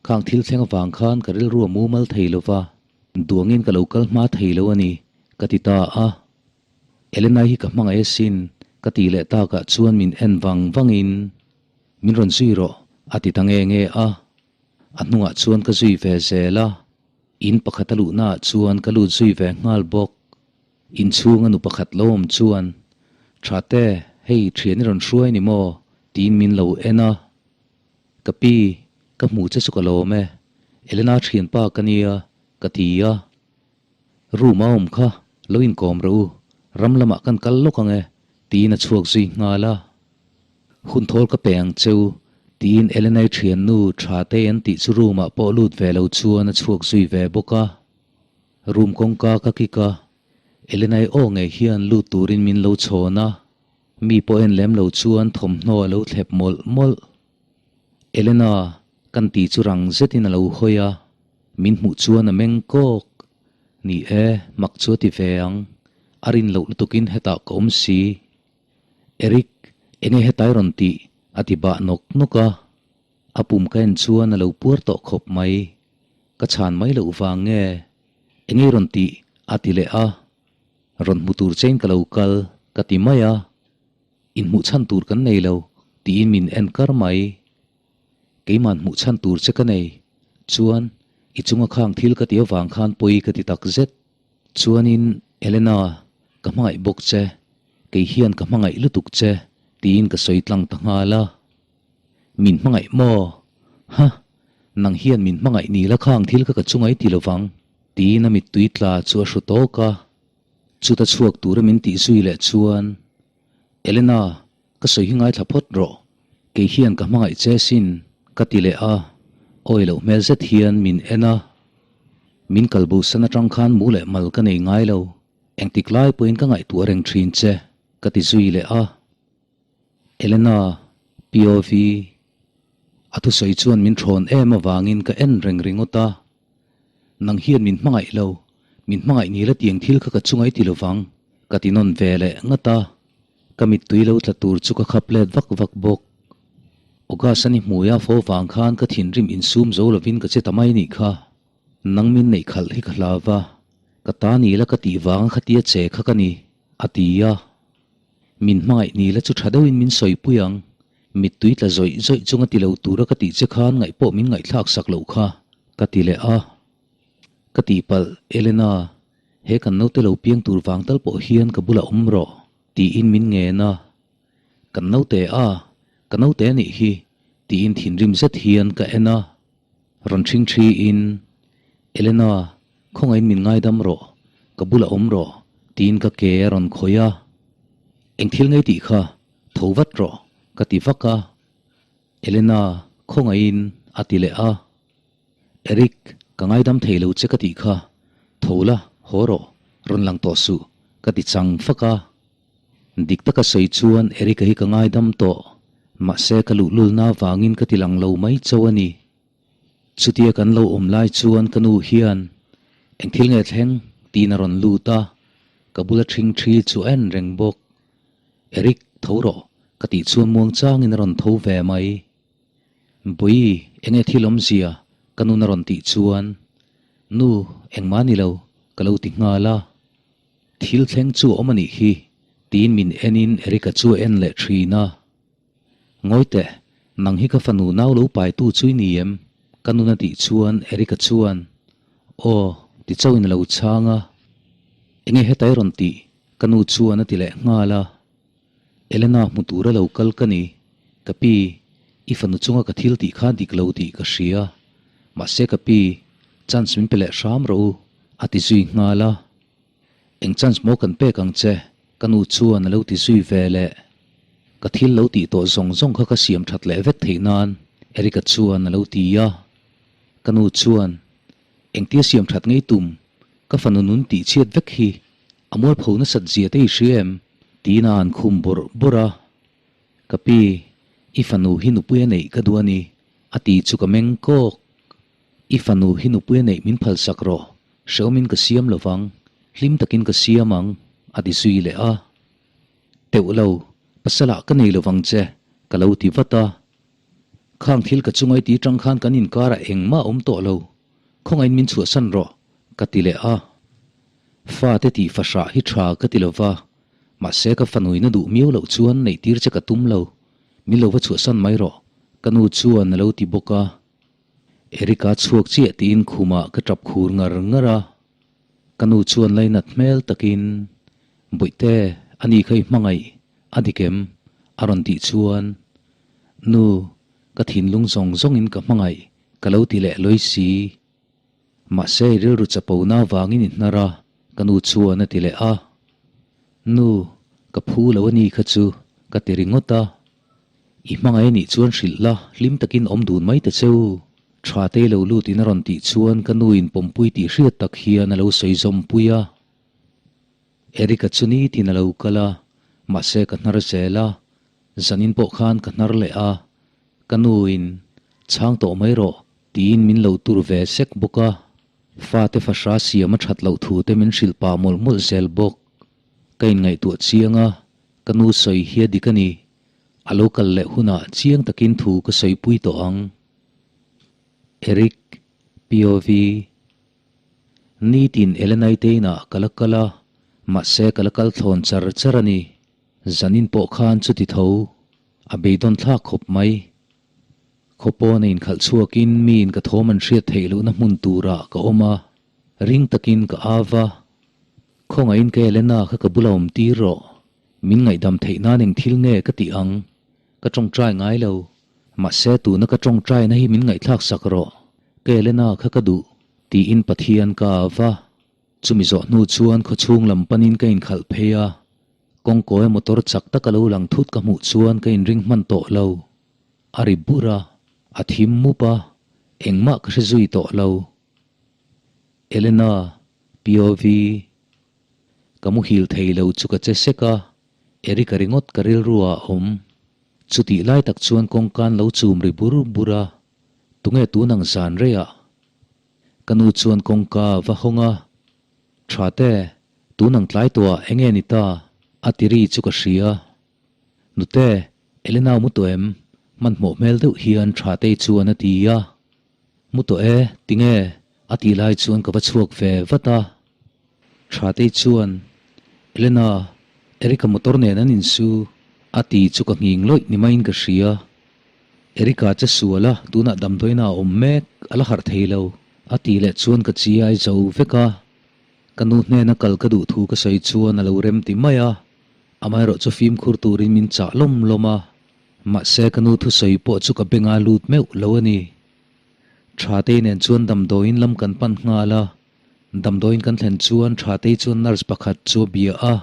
A: khang thil thleng avang khan ka rilru a mumal thei lo va, duangin ka lo kal hma thei lo a ni, ka ti ta a. Elena hi ka hmangaih asin, ka tih leh takah chuan min en vang vangin, Min rawn zui rawh, a ti ta nge nge a. A hnungah chuan ka zui ve zel a, in pakhat a luhnaah chuan ka lut zui ve nghal bawk. Inchhunga nu pakhat lo awm chuan, Thate, hei thian i rawn hruai ni maw? tiin min lo en a. Ka pi, ka hmuh che chu ka lawm e, Elena thianpa ka nia, ka ti a. Room a awm kha, lo inkawm rawh u, ram lamah kan kal lawk ang e, tiin a chhuak zui nghal a. Hun thawl ka pe ang cheu, tiin Elenai thiannu tha te an tih chu room ah pawh lut ve lo chuan a chhuak zui ve bawk a. Room kawngka ka kik a, Elenai aw ngei hian lut turin min lo chhawn a, mi pawh en lem lo chuan thawmhnaw a lo thlep mawlh mawlh. Elena, kan tih chu rang zetin a lo hawi a. Min hmuh chuan a meng kawk. Ni e, mak chu a ti ve ang. A rin loh lutukin hetah ka awm si. Eric, enge hetai rawn tih? a ti bah nawk nawk a. A pum ka en chuan a lo puar tawh khawp mai. Ka chhan mai loh vang nge? Enge rawn tih? a ti leh a. Rawn hmu tur chein ka lo kal, ka ti mai a. Inhmuh chhan tur kan nei lo, tiin min en kar mai. Keiman hmuh chhan tur che ka nei. Chuan, i chunga khang thil ka ti avang khan pawi ka ti tak zet. Chuanin, Elena, ka hmangaih bawk che. Kei hian ka hmangaih lutuk che, tiin ka sawi tlang ta nghal a. Min hmangaih maw? Ha! Nang hian min hmangaih ni la khang thil kha ka chunga i ti lovang, tiin a mittui tla chu a hru tawk a. Chuta chhuak tura min tih zui leh chuan, Elena, ka sawi hi ngaithla phawt rawh, kei hian ka hmangaih che sin, ka ti leh a, awi loh hmel zet hian min en a. Min kalbosan atang khan mu leh mal ka nei ngai lo, engtik lai pawhin ka ngaihtuah reng thin che, ka ti zui leh a. Elena, POV, a thusawi chuan min thawn em avangin ka en reng ringawt a. Nang hian min hmangaih lo, min hmangaih ni la tiang thil kha ka chunga i ti lovang, ka ti nawn ve leh ngat a. Ka mittui lo tla tur chu ka khap let vak vak bawk. August a ni hmui a fo vang khan ka thinrim insum zo lovin ka che ta mai nih kha. Nang min neih khalh hi ka hlau va, ka ta ni la ka tih vanga khatia che kha ka ni, a ti a. Min hmangaih ni la chu tha deuhin min sawipui ang, Mittui tla zawih zawih chunga ti lo tura ka tih che khan ngaih pawh min ngaihthlak sak loh kha, ka ti leh a. Ka tihpalh, Elena, he kan naute lo piang tur vang tal pawh hian ka bulah awm rawh, tiin min ngen a. Kan naute a, ka naute a nih hi, tiin thinrim zet hian ka en a. Rawn ṭhing ṭhiin, Elena, khawngaihin min ngaidam rawh, ka bulah awm rawh, tiin ka ke a rawn khawih a. Eng thil ngei tih kha? Tho vat rawh, ka ti vak a. Elena, khawngaihin, a ti leh a. Eric, ka ngaidam thei lo che ka tih kha. Tho la, haw rawh, rawn lang tawh suh, ka ti chang fak a. Dik taka sawi chuan Eric-a hi ka ngaidam tawh, mahse ka luhlulna avangin ka ti lang lo mai chauh a ni. Chutia kan lo awm lai chuan ka nu hian, Eng thil nge thleng? tiin a rawn lut a, ka bula ṭhing ṭhi chu a en reng bawk. Eric, tho rawh, ka tih chuan muang changin a rawn tho ve mai. Bawi, enge thil awmzia? ka nun a rawn tih chuan, Nu, engmah ni lo, ka lo ti nghal a. Thil thleng chu a awm a nih hi, tiin min enin Eric-a chu a en leh thin a. Ngawi teh, nang hi ka fanu nau lo paitu chu i ni em? ka nun a tih chuan Eric-a chuan, Aw, ti chauhin a lo chhang a. Enge hetai rawn tih? Ka nu chuan a ti leh nghal a, Elena hmu tura lo kal ka ni. Ka pi, i fanu chunga ka thil tih kha dik lo tih ka hria. Mahse ka pi, chance min pe leh hram rawh u, a ti zui nghal a. Eng chance maw kan pek ang che? Ka nu chuan a lo ti zui ve leh. Ka thil lo tih tawh zawng zawng kha ka siam that leh vek theih nan, Erica chuan a lo ti a. Ka nu chuan, Engtia siam that ngei tum? Ka fanu nun tih chhiat vek hi a mualpho nasat zia te i hria em? Tiin a han khum bawrh bawrh a. Ka pi, i fanu hi nupui a neih ka duh a ni, a ti chu ka meng kawk. I fanu hi nupui a neih min phalsak rawh, hrehawmin ka siam lo vang, hlim takin ka siam ang, a ti zui leh a. Teuh lo, pasalah ka nei lo vang che, ka lo ti vat a. Khang thil ka chungai ti tang khan kan inkarah engmah a awm tawh lo, khawngaihin min chhuahsan rawh, ka ti leh a. Fate tih fahrah hi tha ka ti lo va, mahse ka fanuin a duh miau loh chuan neih tir che ka tum lo, min lo va chhuahsan mai rawh, ka nu chuan a lo ti bawk a. Erica chhuak chiah tiin khumah ka tap khur ngar ngar a, ka nu chuan lainat hmel takin, Bawihte, ani kha i hmangaih a dik em? a rawn tih chuan, Nu, ka thinlung zawng zawngin ka hmangaih ka lo ti leh lawi si. Mahse i rilru chapona avangin i hnar a, ka nu chuan a ti leh a. Nu, ka phu lo a ni kha chu, ka ti ringawt a. I hmangaih a nih chuan hrilh la, hlim takin awm dun mai ta che u. Tha te lo lut in a rawn tih chuan ka nu in pawmpui tih hriat tak hian a lo sawi zawmpui a. Eric-a chu nitin a lo kal a, mahse ka hnar zel a, zanin pawh khan ka hnar leh a, ka nu in chhang tawh mai rawh tiin min lo tur ve sek bawk a. Fate fahra siam a that loh thu te min hrilh pah mawlh mawlh zel bawk. Ka inngaihtuah chiang a, ka nu sawi hi a dik a ni. A lo kal leh hunah chiang takin thu ka sawipui tawh ang. Eric, POV. Nitin Elenai te inah ka la kal a, mahse ka la kal thlawn char char a ni. Zanin pawh khan chuti tho, a beidawn thlak khawp mai. Khaw pawn a inkhalh chhuakin miin ka thawm an hriat theih lohna hmun turah ka awm a, ring takin ka av a. Khawngaihin ka Elena kha ka bula awm tir rawh. Min ngaihdam theih nan eng thil nge ka tih ang? Ka tawngtai ngai lo. Mahse tuna ka tawngtaina hi min ngaihthlak sak rawh. Ka Elena kha ka duh, tiin Pathian ka av a. Chumi zawh hnu chuan khawchhung lam panin ka inkhalh phei a. Kawngkawi motor chak tak a lo lang thut ka hmuh chuan ka inring hman tawh lo. A ri bur a, a thim mup a, engmah ka hre zui tawh lo. Elena, POV, Ka muhil thei lo chu ka che sek a, Eric-a ringawt ka rilru ah a awm. Chutih lai tak chuan kawngkan lo chum ri bur bur a, tunge tun ang zan reiah? Ka nu chuan kawngka a va hawng a, Thate, tun ang tlai tawhah enge ni ta? a ti ri chu ka hria. Nute, Elena mu tawh em? Hmanhmawh hmel deuh hian Thatei chuan a ti a. Mu tawh e, tinge? a tih lai chuan ka va chhuak ve vat a. Thatei chuan, Elena, Erica motor nen an insu, a ti chu ka nghing lawih ni maiin ka hria. Erica che sual a, tunah damdawiina a awm mek, a la harh thei lo, a tih leh chuan ka chiai zo vek a. Ka nu hnena kal ka duh thu ka sawi chuan a lo rem ti mai a, amaherawh chu fimkhur turin min chah lawm lawm a, mahse ka nu thusawi pawh chu ka benga lut meuh lo a ni. Thatei nen chuan damdawiin lam kan pan nghal a, damdawiin kan thlen chuan Thatei chuan nurse pakhat chu a bia a,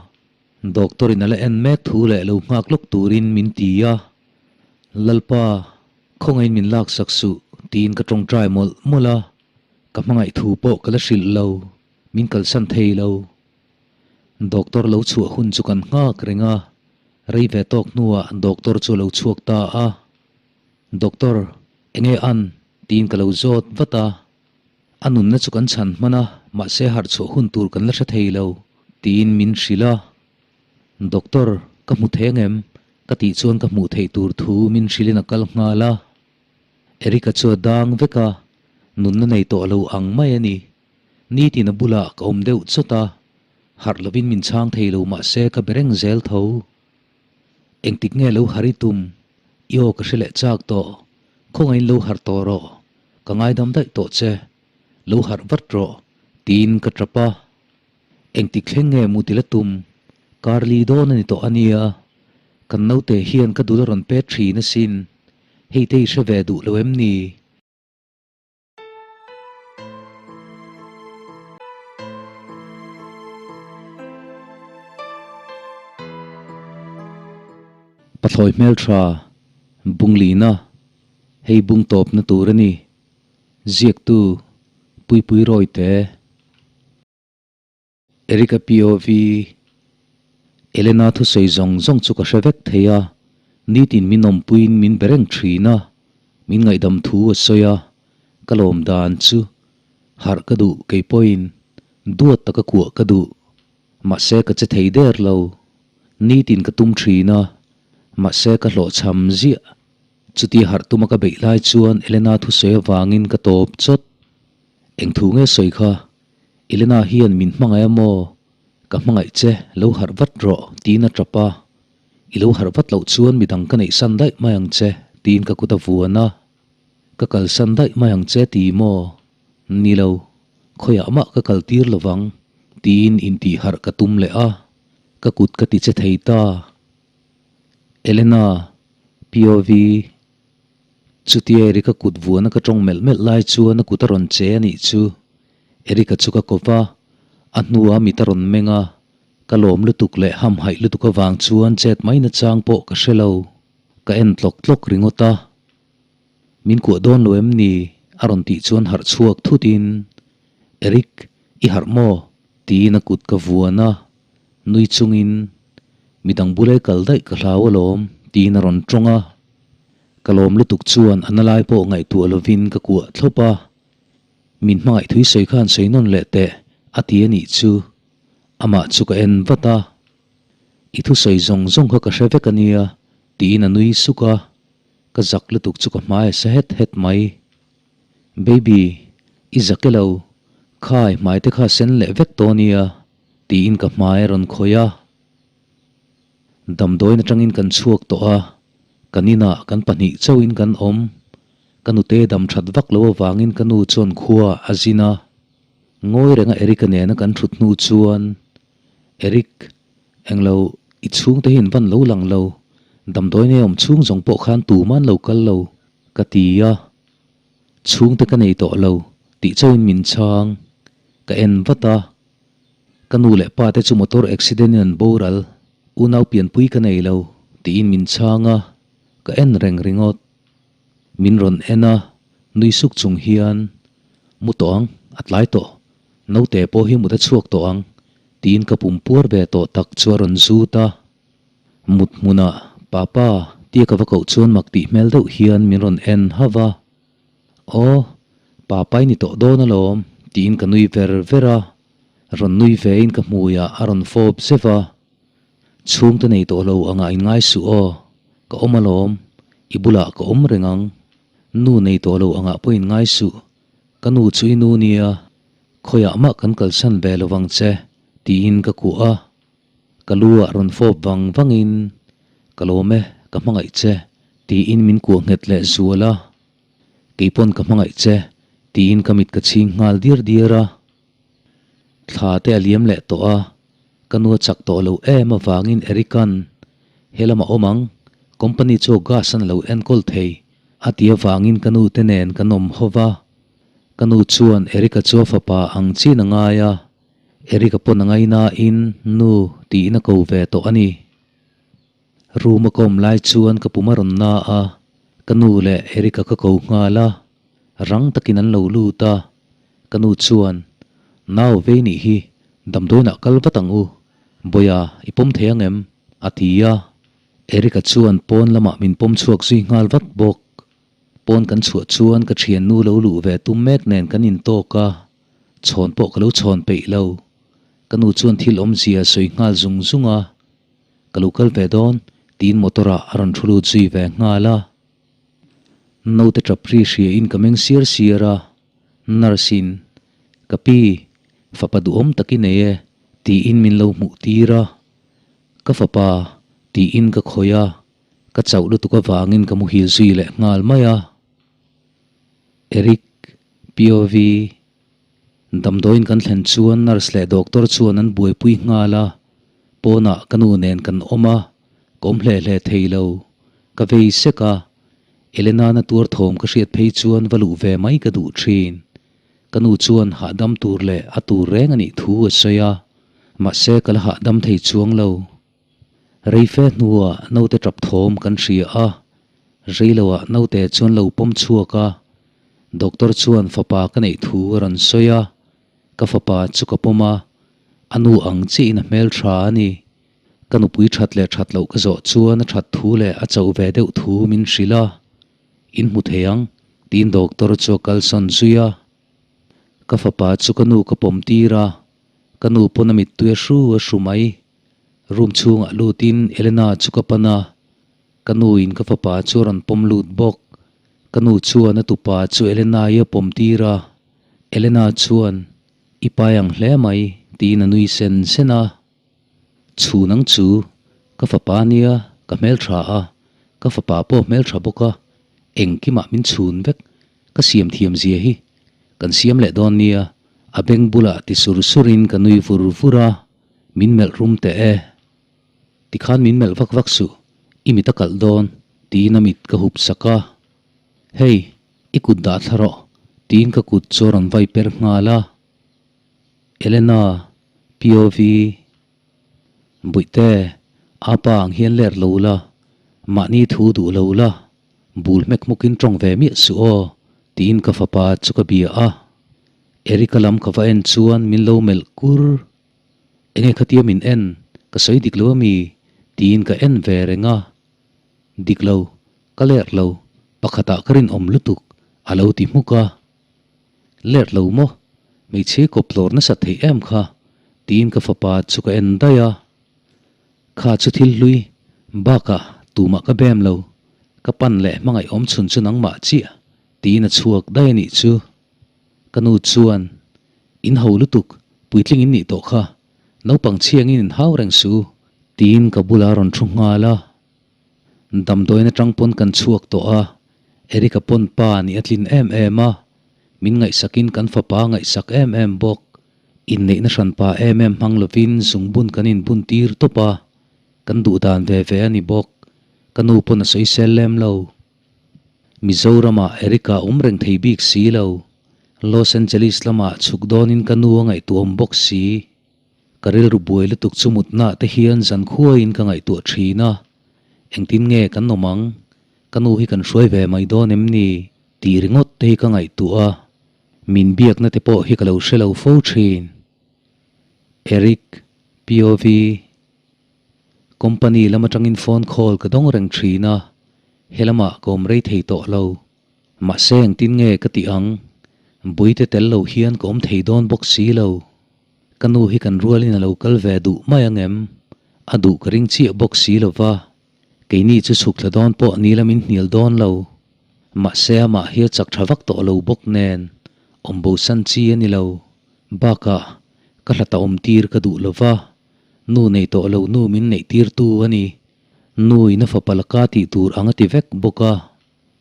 A: doctor in a la en mek thu leh lo nghak lawk turin min ti a, Lalpa, khawngaihin min laksak suh tiin ka tawngtai mawlh mawlh a. Ka hmangaih thu pawh ka la hrilh lo, min kalsan thei lo. Doctor lo chhuah hun chu kan nghak reng a, rei ve tawk hnuah doctor chu a lo chhuak ta a. Doctor, enge an? tiin ka lo zawt vat a. A nunna chu kan chhan hman a, mahse harh chhuah hun tur kan la hre thei lo, tiin min hrilh a. Doctor, ka hmu thei angem? ka tih chuan ka hmuh theih tur thu min hrilhin a kal nghal a. Eric-a chu a dang vek a, nunna nei tawh lo ang mai a ni. Nitin a bulah ka awm deuh chawt a, harh lovin min chhang thei lo mahse ka be reng zel tho. Engtik nge lo harh i tum? I aw ka hre leh chak tawh. Khawngaihin lo harh tawh rawh. Ka ngaidam daih tawh che. Lo harh vat rawh, tiin ka tap a. Engtik thleng nge mu tila tum? Karli dawn a ni tawh a nia. Kan naute hian ka dul a rawn pet thin asin. Hei te i hre ve duh lo em ni? Pathlawi hmeltha, Bunglina, hei bung tawpna tur a ni. Ziaktu, Puipui Rawite. Erica POV, Elena thusawi zawng zawng chu ka hre vek thei a, nitin min awmpuiin min be reng thin a, min ngaihdam thu a sawi a, ka lawm dan chu harh ka duh kei pawhin duat taka kuah ka duh, mahse ka che thei der lo, nitin ka tum thin a, mahse ka hlawhchham ziah, chutia harh tuma ka beih lai chuan Elena thusawi avangin ka tawp chawt, eng thu nge sawi kha? Elena hian min hmangaih a maw? Ka hmangaih che, lo harh vat rawh, tiin a tap a. I lo harh vat loh chuan midang ka neih san daih mai ang che, tiin ka kut a vuan a. Ka kal san daih mai ang che ti maw? Ni lo, khawiah mah ka kal tir lo vang, tiin intih harh ka tum leh a. Ka kut ka ti che thei ta. Elena, POV. Chutia Eric-a kut vuana ka tawng melh melh lai chuan a kut a rawn che a nih chu. Eric-a chu ka ko va, a hnuah mit a rawn meng a, ka lawm lutuk leh hamhaih lutuk avang chuan chet mai nachang pawh ka hre lo. Ka en tlawk tlawk ringawt a. Min kuah dawn lo em ni? a rawn tih chuan harh chhuak thutin, Eric, i harh maw? tiin a kut ka vuan a, nui chungin, Midang bula i kal daih ka hlau alawm, tiin a rawn tawng a. Ka lawm lutuk chuan a na lai pawh ngaihtuah lovin ka kuah thlawp a. Min hmangaih thui sawi khan sawi nawn leh teh a ti a nih chu. Amah chu ka en vat a. I thusawi zawng zawng kha ka hre vek a nia tiin a nui suk a. Ka zak lutuk chu ka hmai a sa het het mai. Baby, i zak e lo, khai hmai te kha sen leh vek tawh nia tiin ka hmai a rawn khawih a. Damdawiin atangin kan chhuak tawh a, kan inah kan pahnih chauhin kan awm. Ka nute dam that vak lo avangin ka nu chuan khua a zin a. Ngawi renga Eric-a nena kan thut hnu chuan, Eric, englo i chhungte hi an van lo lang lo, damdawiin ei awm chhung zawng pawh khan tuman lo kal lo, ka ti a. Chhungte ka nei tawh lo tih chauhin min chhang. Ka en vat a. Ka nu leh pa te chu motor accident in an boral, unau pianpui ka nei lo, tiin min chhang a, ka en reng ringawt. Min rawn en a, nui suk chung hian, Mu tawh ang, a tlai tawh, naute pawh hi mut a chhuak tawh ang, tiin ka pum puar ve tawh tak chu a rawn zut a. Mut hmunah, Papa, tia ka va koh chuan mak tih hmel deuh hian min rawn en hauh a. Aw, Papa i ni tawh dawn alawm, tiin ka nui ver ver a. Rawn nui vein ka hmuiah a rawn fawp zeuh a. Chhungte nei tawh lo angah in ngai suh aw, ka awm alawm, i bulah ka awm reng ang. Nu nei tawh lo angah pawh in ngai suh, ka nu chu i nu nia, khawiah mah kan kalsan ve lo vang che, tiin ka kuah a. Ka lu ah rawn fawp vang vangin, Ka lawm e, ka hmangaih che, tiin min kuah nghet leh zual a. Keipawn ka hmangaih che, tiin ka mit ka chhing nghal diar diar a. Thla te a liam leh tawh a, ka nu a chak tawh lo em avangin Eric-a'n he lamah awm ang, company chu Gas-a'n a lo enkawl thei, a ti avangin ka nu te nen kan awm ho va. Ka nu chuan Eric-a chu a fapa ang chin a ngai a, Eric-a pawn a ngainain nu tiin a ko ve tawh a ni. Room a ka awm lai chuan ka pum a rawn na a, ka nu leh Eric-a ka ko nghal a, rang takin an lo lut a, ka nu chuan, Nau vei nih hi, damdawiinah kal vat ang u, Bawia i pawm thei ang em? a ti a, Eric-a chuan pawn lamah min pawm chhuak zui nghal vat bawk. Pawn kan chhuah chuan ka thiannu lo luh ve tum mek nen kan intawk a, chhawn pawh ka lo chhawn peih lo. Ka nu chuan thil awmzia sawi nghal zung zung a, Ka lo kal ve dawn, tiin motor ah a rawn thu lut zui ve nghal a. Naute tap ri hria in ka meng siar siar a, nurse in, Ka pi, fapa duhawm tak i nei e, tiin min lo hmuh tir a. Ka fapa, tiin ka khawih a, ka chauh lutuk avangin ka muhil zui leh nghal mai a. Eric, POV, Damdawiin kan thlen chuan nurse leh doctor chuan an buaipui nghal a, pawnah ka nu nen kan awm a, ka awm hle hle thei lo. Ka vei sek a, Elena na tuar thawm ka hriat phei chuan va luh ve mai ka duh thin. Ka nu chuan hahdam tur leh a tur reng a nih thu a sawi a, mahse ka la hahdam thei chuang lo. Reife hnuah naute tap thawm kan hria a, reiloah naute chuan lo pawm chhuak a, Doctor chuan fapa ka neih thu a rawn sawi a, ka fapa chu ka pawm a, a nu ang chiahin a hmel tha a ni. Ka nupui that leh that loh ka zawh chuan a that thu leh a chauh ve deuh thu min hrilh a, in hmu thei ang, tiin doctor chu a kalsawn zui a. Ka fapa chu ka nu ka pawm tir a, ka nu pawn a mittui a hru a hru mai. Room chhungah lutin Elena chu ka pan a, ka nuin ka fapa chu a rawn pawm lut bawk. Ka nu chuan a tupa chu Elena-i a pawm tir a, Elena chuan, I pai ang hle mai, tiin a nui sen sen a. Chhun ang chu, ka fapa nia, ka hmeltha a, ka fapa pawh hmeltha bawk a, engkimah min chhun vek, ka siam thiam zia hi, kan siam leh dawn nia, a beng bulah ti sur surin ka nui vur vur a, min melh rum teh e. Tikhan min melh vak vak suh, i mit a kalh dawn, tiin a mit ka hup sak a. Hei, i kut dah thla rawh, tiin ka kut chu a rawn vai per nghal a. Elena, POV, Bawihte, apa ang hian ler lo la, mahni thu duh lo la, bul hmek hmukin tawng ve miah suh aw, tiin ka fapa chu ka bia a. Eric-a lam ka va en chuan min lo melh kur. Enge khatia min en, ka sawi dik lo ami? tiin ka en ve reng a. Dik lo, ka ler lo, pakhatah ka rinawm lutuk, a lo ti hmuk a. Lerh lo maw? Hmeichhe kawp tlawr nasat theih em kha? tiin ka fapa chu ka en daih a. Kha chu thil hlui bakah tumah ka bem lo, ka pan leh hmangaih awm chhun chu nangmah chiah tiin a chhuak daih a nih chu. Ka nu chuan, In ho lutuk, puitling in nih tawh kha, naupang chhiangin in hau reng suh u, tiin ka bulah a rawn thu nghal a. Damdawiin atang pawn kan chhuak tawh a, Eric-a pawn pa nih a tlin em em a, min ngaihsakin kan fapa a ngaihsak em em bawk. Inneihna hranpa em em hmang lovin zungbun kan inbun tir tawp a, kan duh dan ve ve a ni bawk. Ka nu pawn a sawisel lem lo. Mizoramah Eric-a awm reng thei bik si lo. Los Angeles lamah chhuk dawnin ka nu a ngaihtuahawm bawk si. Ka rilru buai lutuk chu mutna te hian zan khuaiin ka ngaihtuah thin a, engtin nge kan awm ang? Ka nu hi kan hruai ve mai dawn em ni? Tih ringawt te hi ka ngaihtuah a, min biakna te pawh hi ka lo hre lo fo thin. Eric, POV, Company lam atangin phone call ka dawng reng thin a, helamah ka awm rei thei tawh lo. Mahse engtin nge ka tih ang? Buite tel lo hian ka awm thei dawn bawk si lo. Ka nu hi kan rualin a lo kal ve duh mai ang em? A duh ka ring chiah bawk si lo va, keini chu chhuk thla dawn pawh ni la min hnial dawn lo. Mahse amah hi a chak tha vak tawh lo bawk nen, awm bosan chi a ni lo. Bakah, ka hlata awm tir ka duh lo va, nu nei tawh lo nu min neih tirtu a ni. Nu in a fapa laka tih tur ang a ti vek bawk a.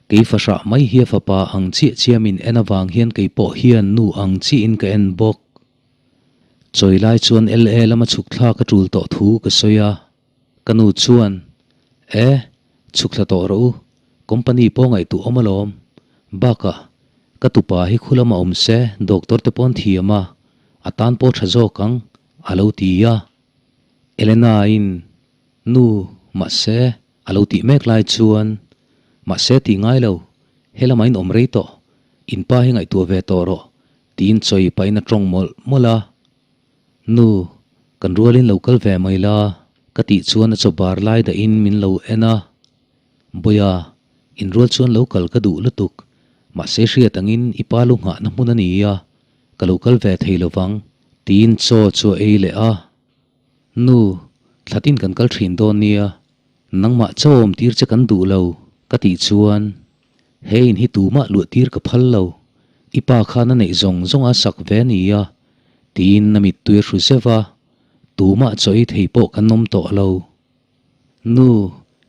A: Kei fahrah mai hi a fapa ang chiah chiah min en avang hian kei pawh hian nu ang chiahin ka en bawk. Chawi lai chuan LA lama chhuk thlak a tul tawh thu ka sawi a. Ka nu chuan, E, chhuk thla tawh rawh u, company pawh ngaihtuah awm alawm. Bakah, ka tupa hi khu lama awm se doctor te pawn thiam a, a tan pawh tha zawk ang, a lo ti a. Elena-in, Nu, mahse, a lo tih mek lai chuan, Mahse tih ngai lo, he lamah in awm rei tawh, in pa hi ngaihtuah ve tawh rawh, tiin chawi pahin a tawng mawlh mawlh a. Nu, kan rualin lo kal ve mai la, ka tih chuan a chaw bar lai dahin min lo en a. Bawiha, in rual chuan lo kal ka duh lutuk, mahse hriat angin i pa lu nghahna hmun a ni a, ka lo kal ve thei lovang, tiin chaw chu a ei leh a. Nu, thlatin kan kal thin dawn nia, nangmah chaw awm tir che kan duh lo, ka tih chuan, He in hi tumah luah tir ka phal lo, i pa khan a neih zawng zawng a sak ve a nia, tiin a mittui a hru zeuh a, tumah chaw ei thei pawh kan awm tawh lo. Nu,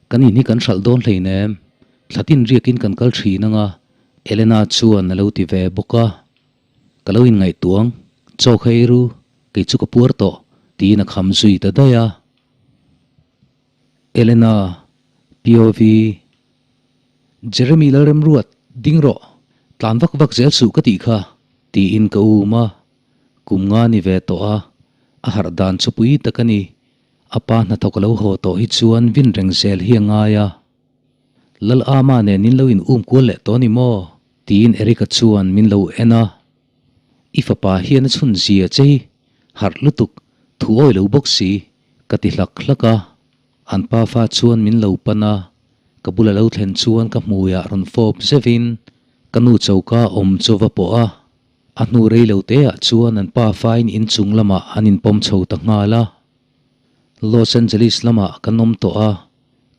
A: kan in hi kan hralh dawn hleinem, thlatin riakin kan kal thin ang a, Elena chuan a lo ti ve bawk a. Ka lo inngaihtuah ang, chaw kha ei ru, kei chu ka puar tawh, tiin a kham zui ta daih a. Elena, POV, Jeremy Lalremruat, ding rawh, tlan vak vak zel suh ka tih kha, tiin ka um a. Kum nga ni ve tawh a, a harh dan chu pui tak a ni. A pa hnathawk a lo haw tawh hi chuan vin reng zel hi a ngai a. Lal Ama nen in lo in um kual leh tawh a ni maw? Tiin Eric-a chuan min lo en a. I fapa hian a chhun zia che hi harh lutuk, thu awi lo bawk si, ka ti hlak hlak a. An pafa chuan min lo pan a, ka bula lo thlen chuan ka hmuiah rawn fawp zeuhin ka nu choka awm chu va pawh a. A hnu rei lo teah chuan an pafain inchung lamah an inpawm chho ta nghal a. Los Angeles lamah kan awm tawh a,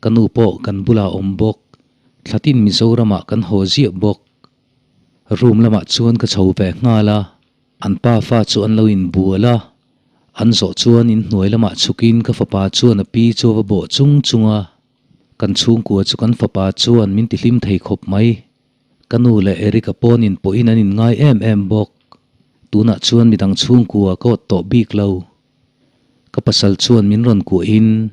A: ka nu pawh kan bulah awm bawk. Thlatin Mizoramah kan haw ziah bawk. Room lamah chuan ka chho ve nghal a, an pafa chu an lo inbual a. An zawh chuan inhnuai lamah chhukin ka fapa chuan a pi chu a va bawh chung chung a. Kan chhungkua chu kan fapa chuan min tihlim thei khawp mai. Ka nu leh Eric-a pawn in pawhin an inngai em em bawk. Tunah chuan midang chhungkua ka awt tawh bik lo. Ka pasal chuan min rawn kuahin,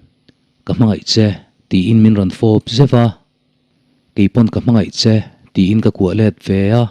A: Ka hmangaih che, tiin min rawn fawp zeuh a. Kei pawn ka hmangaih che, tiin ka kuah let ve a.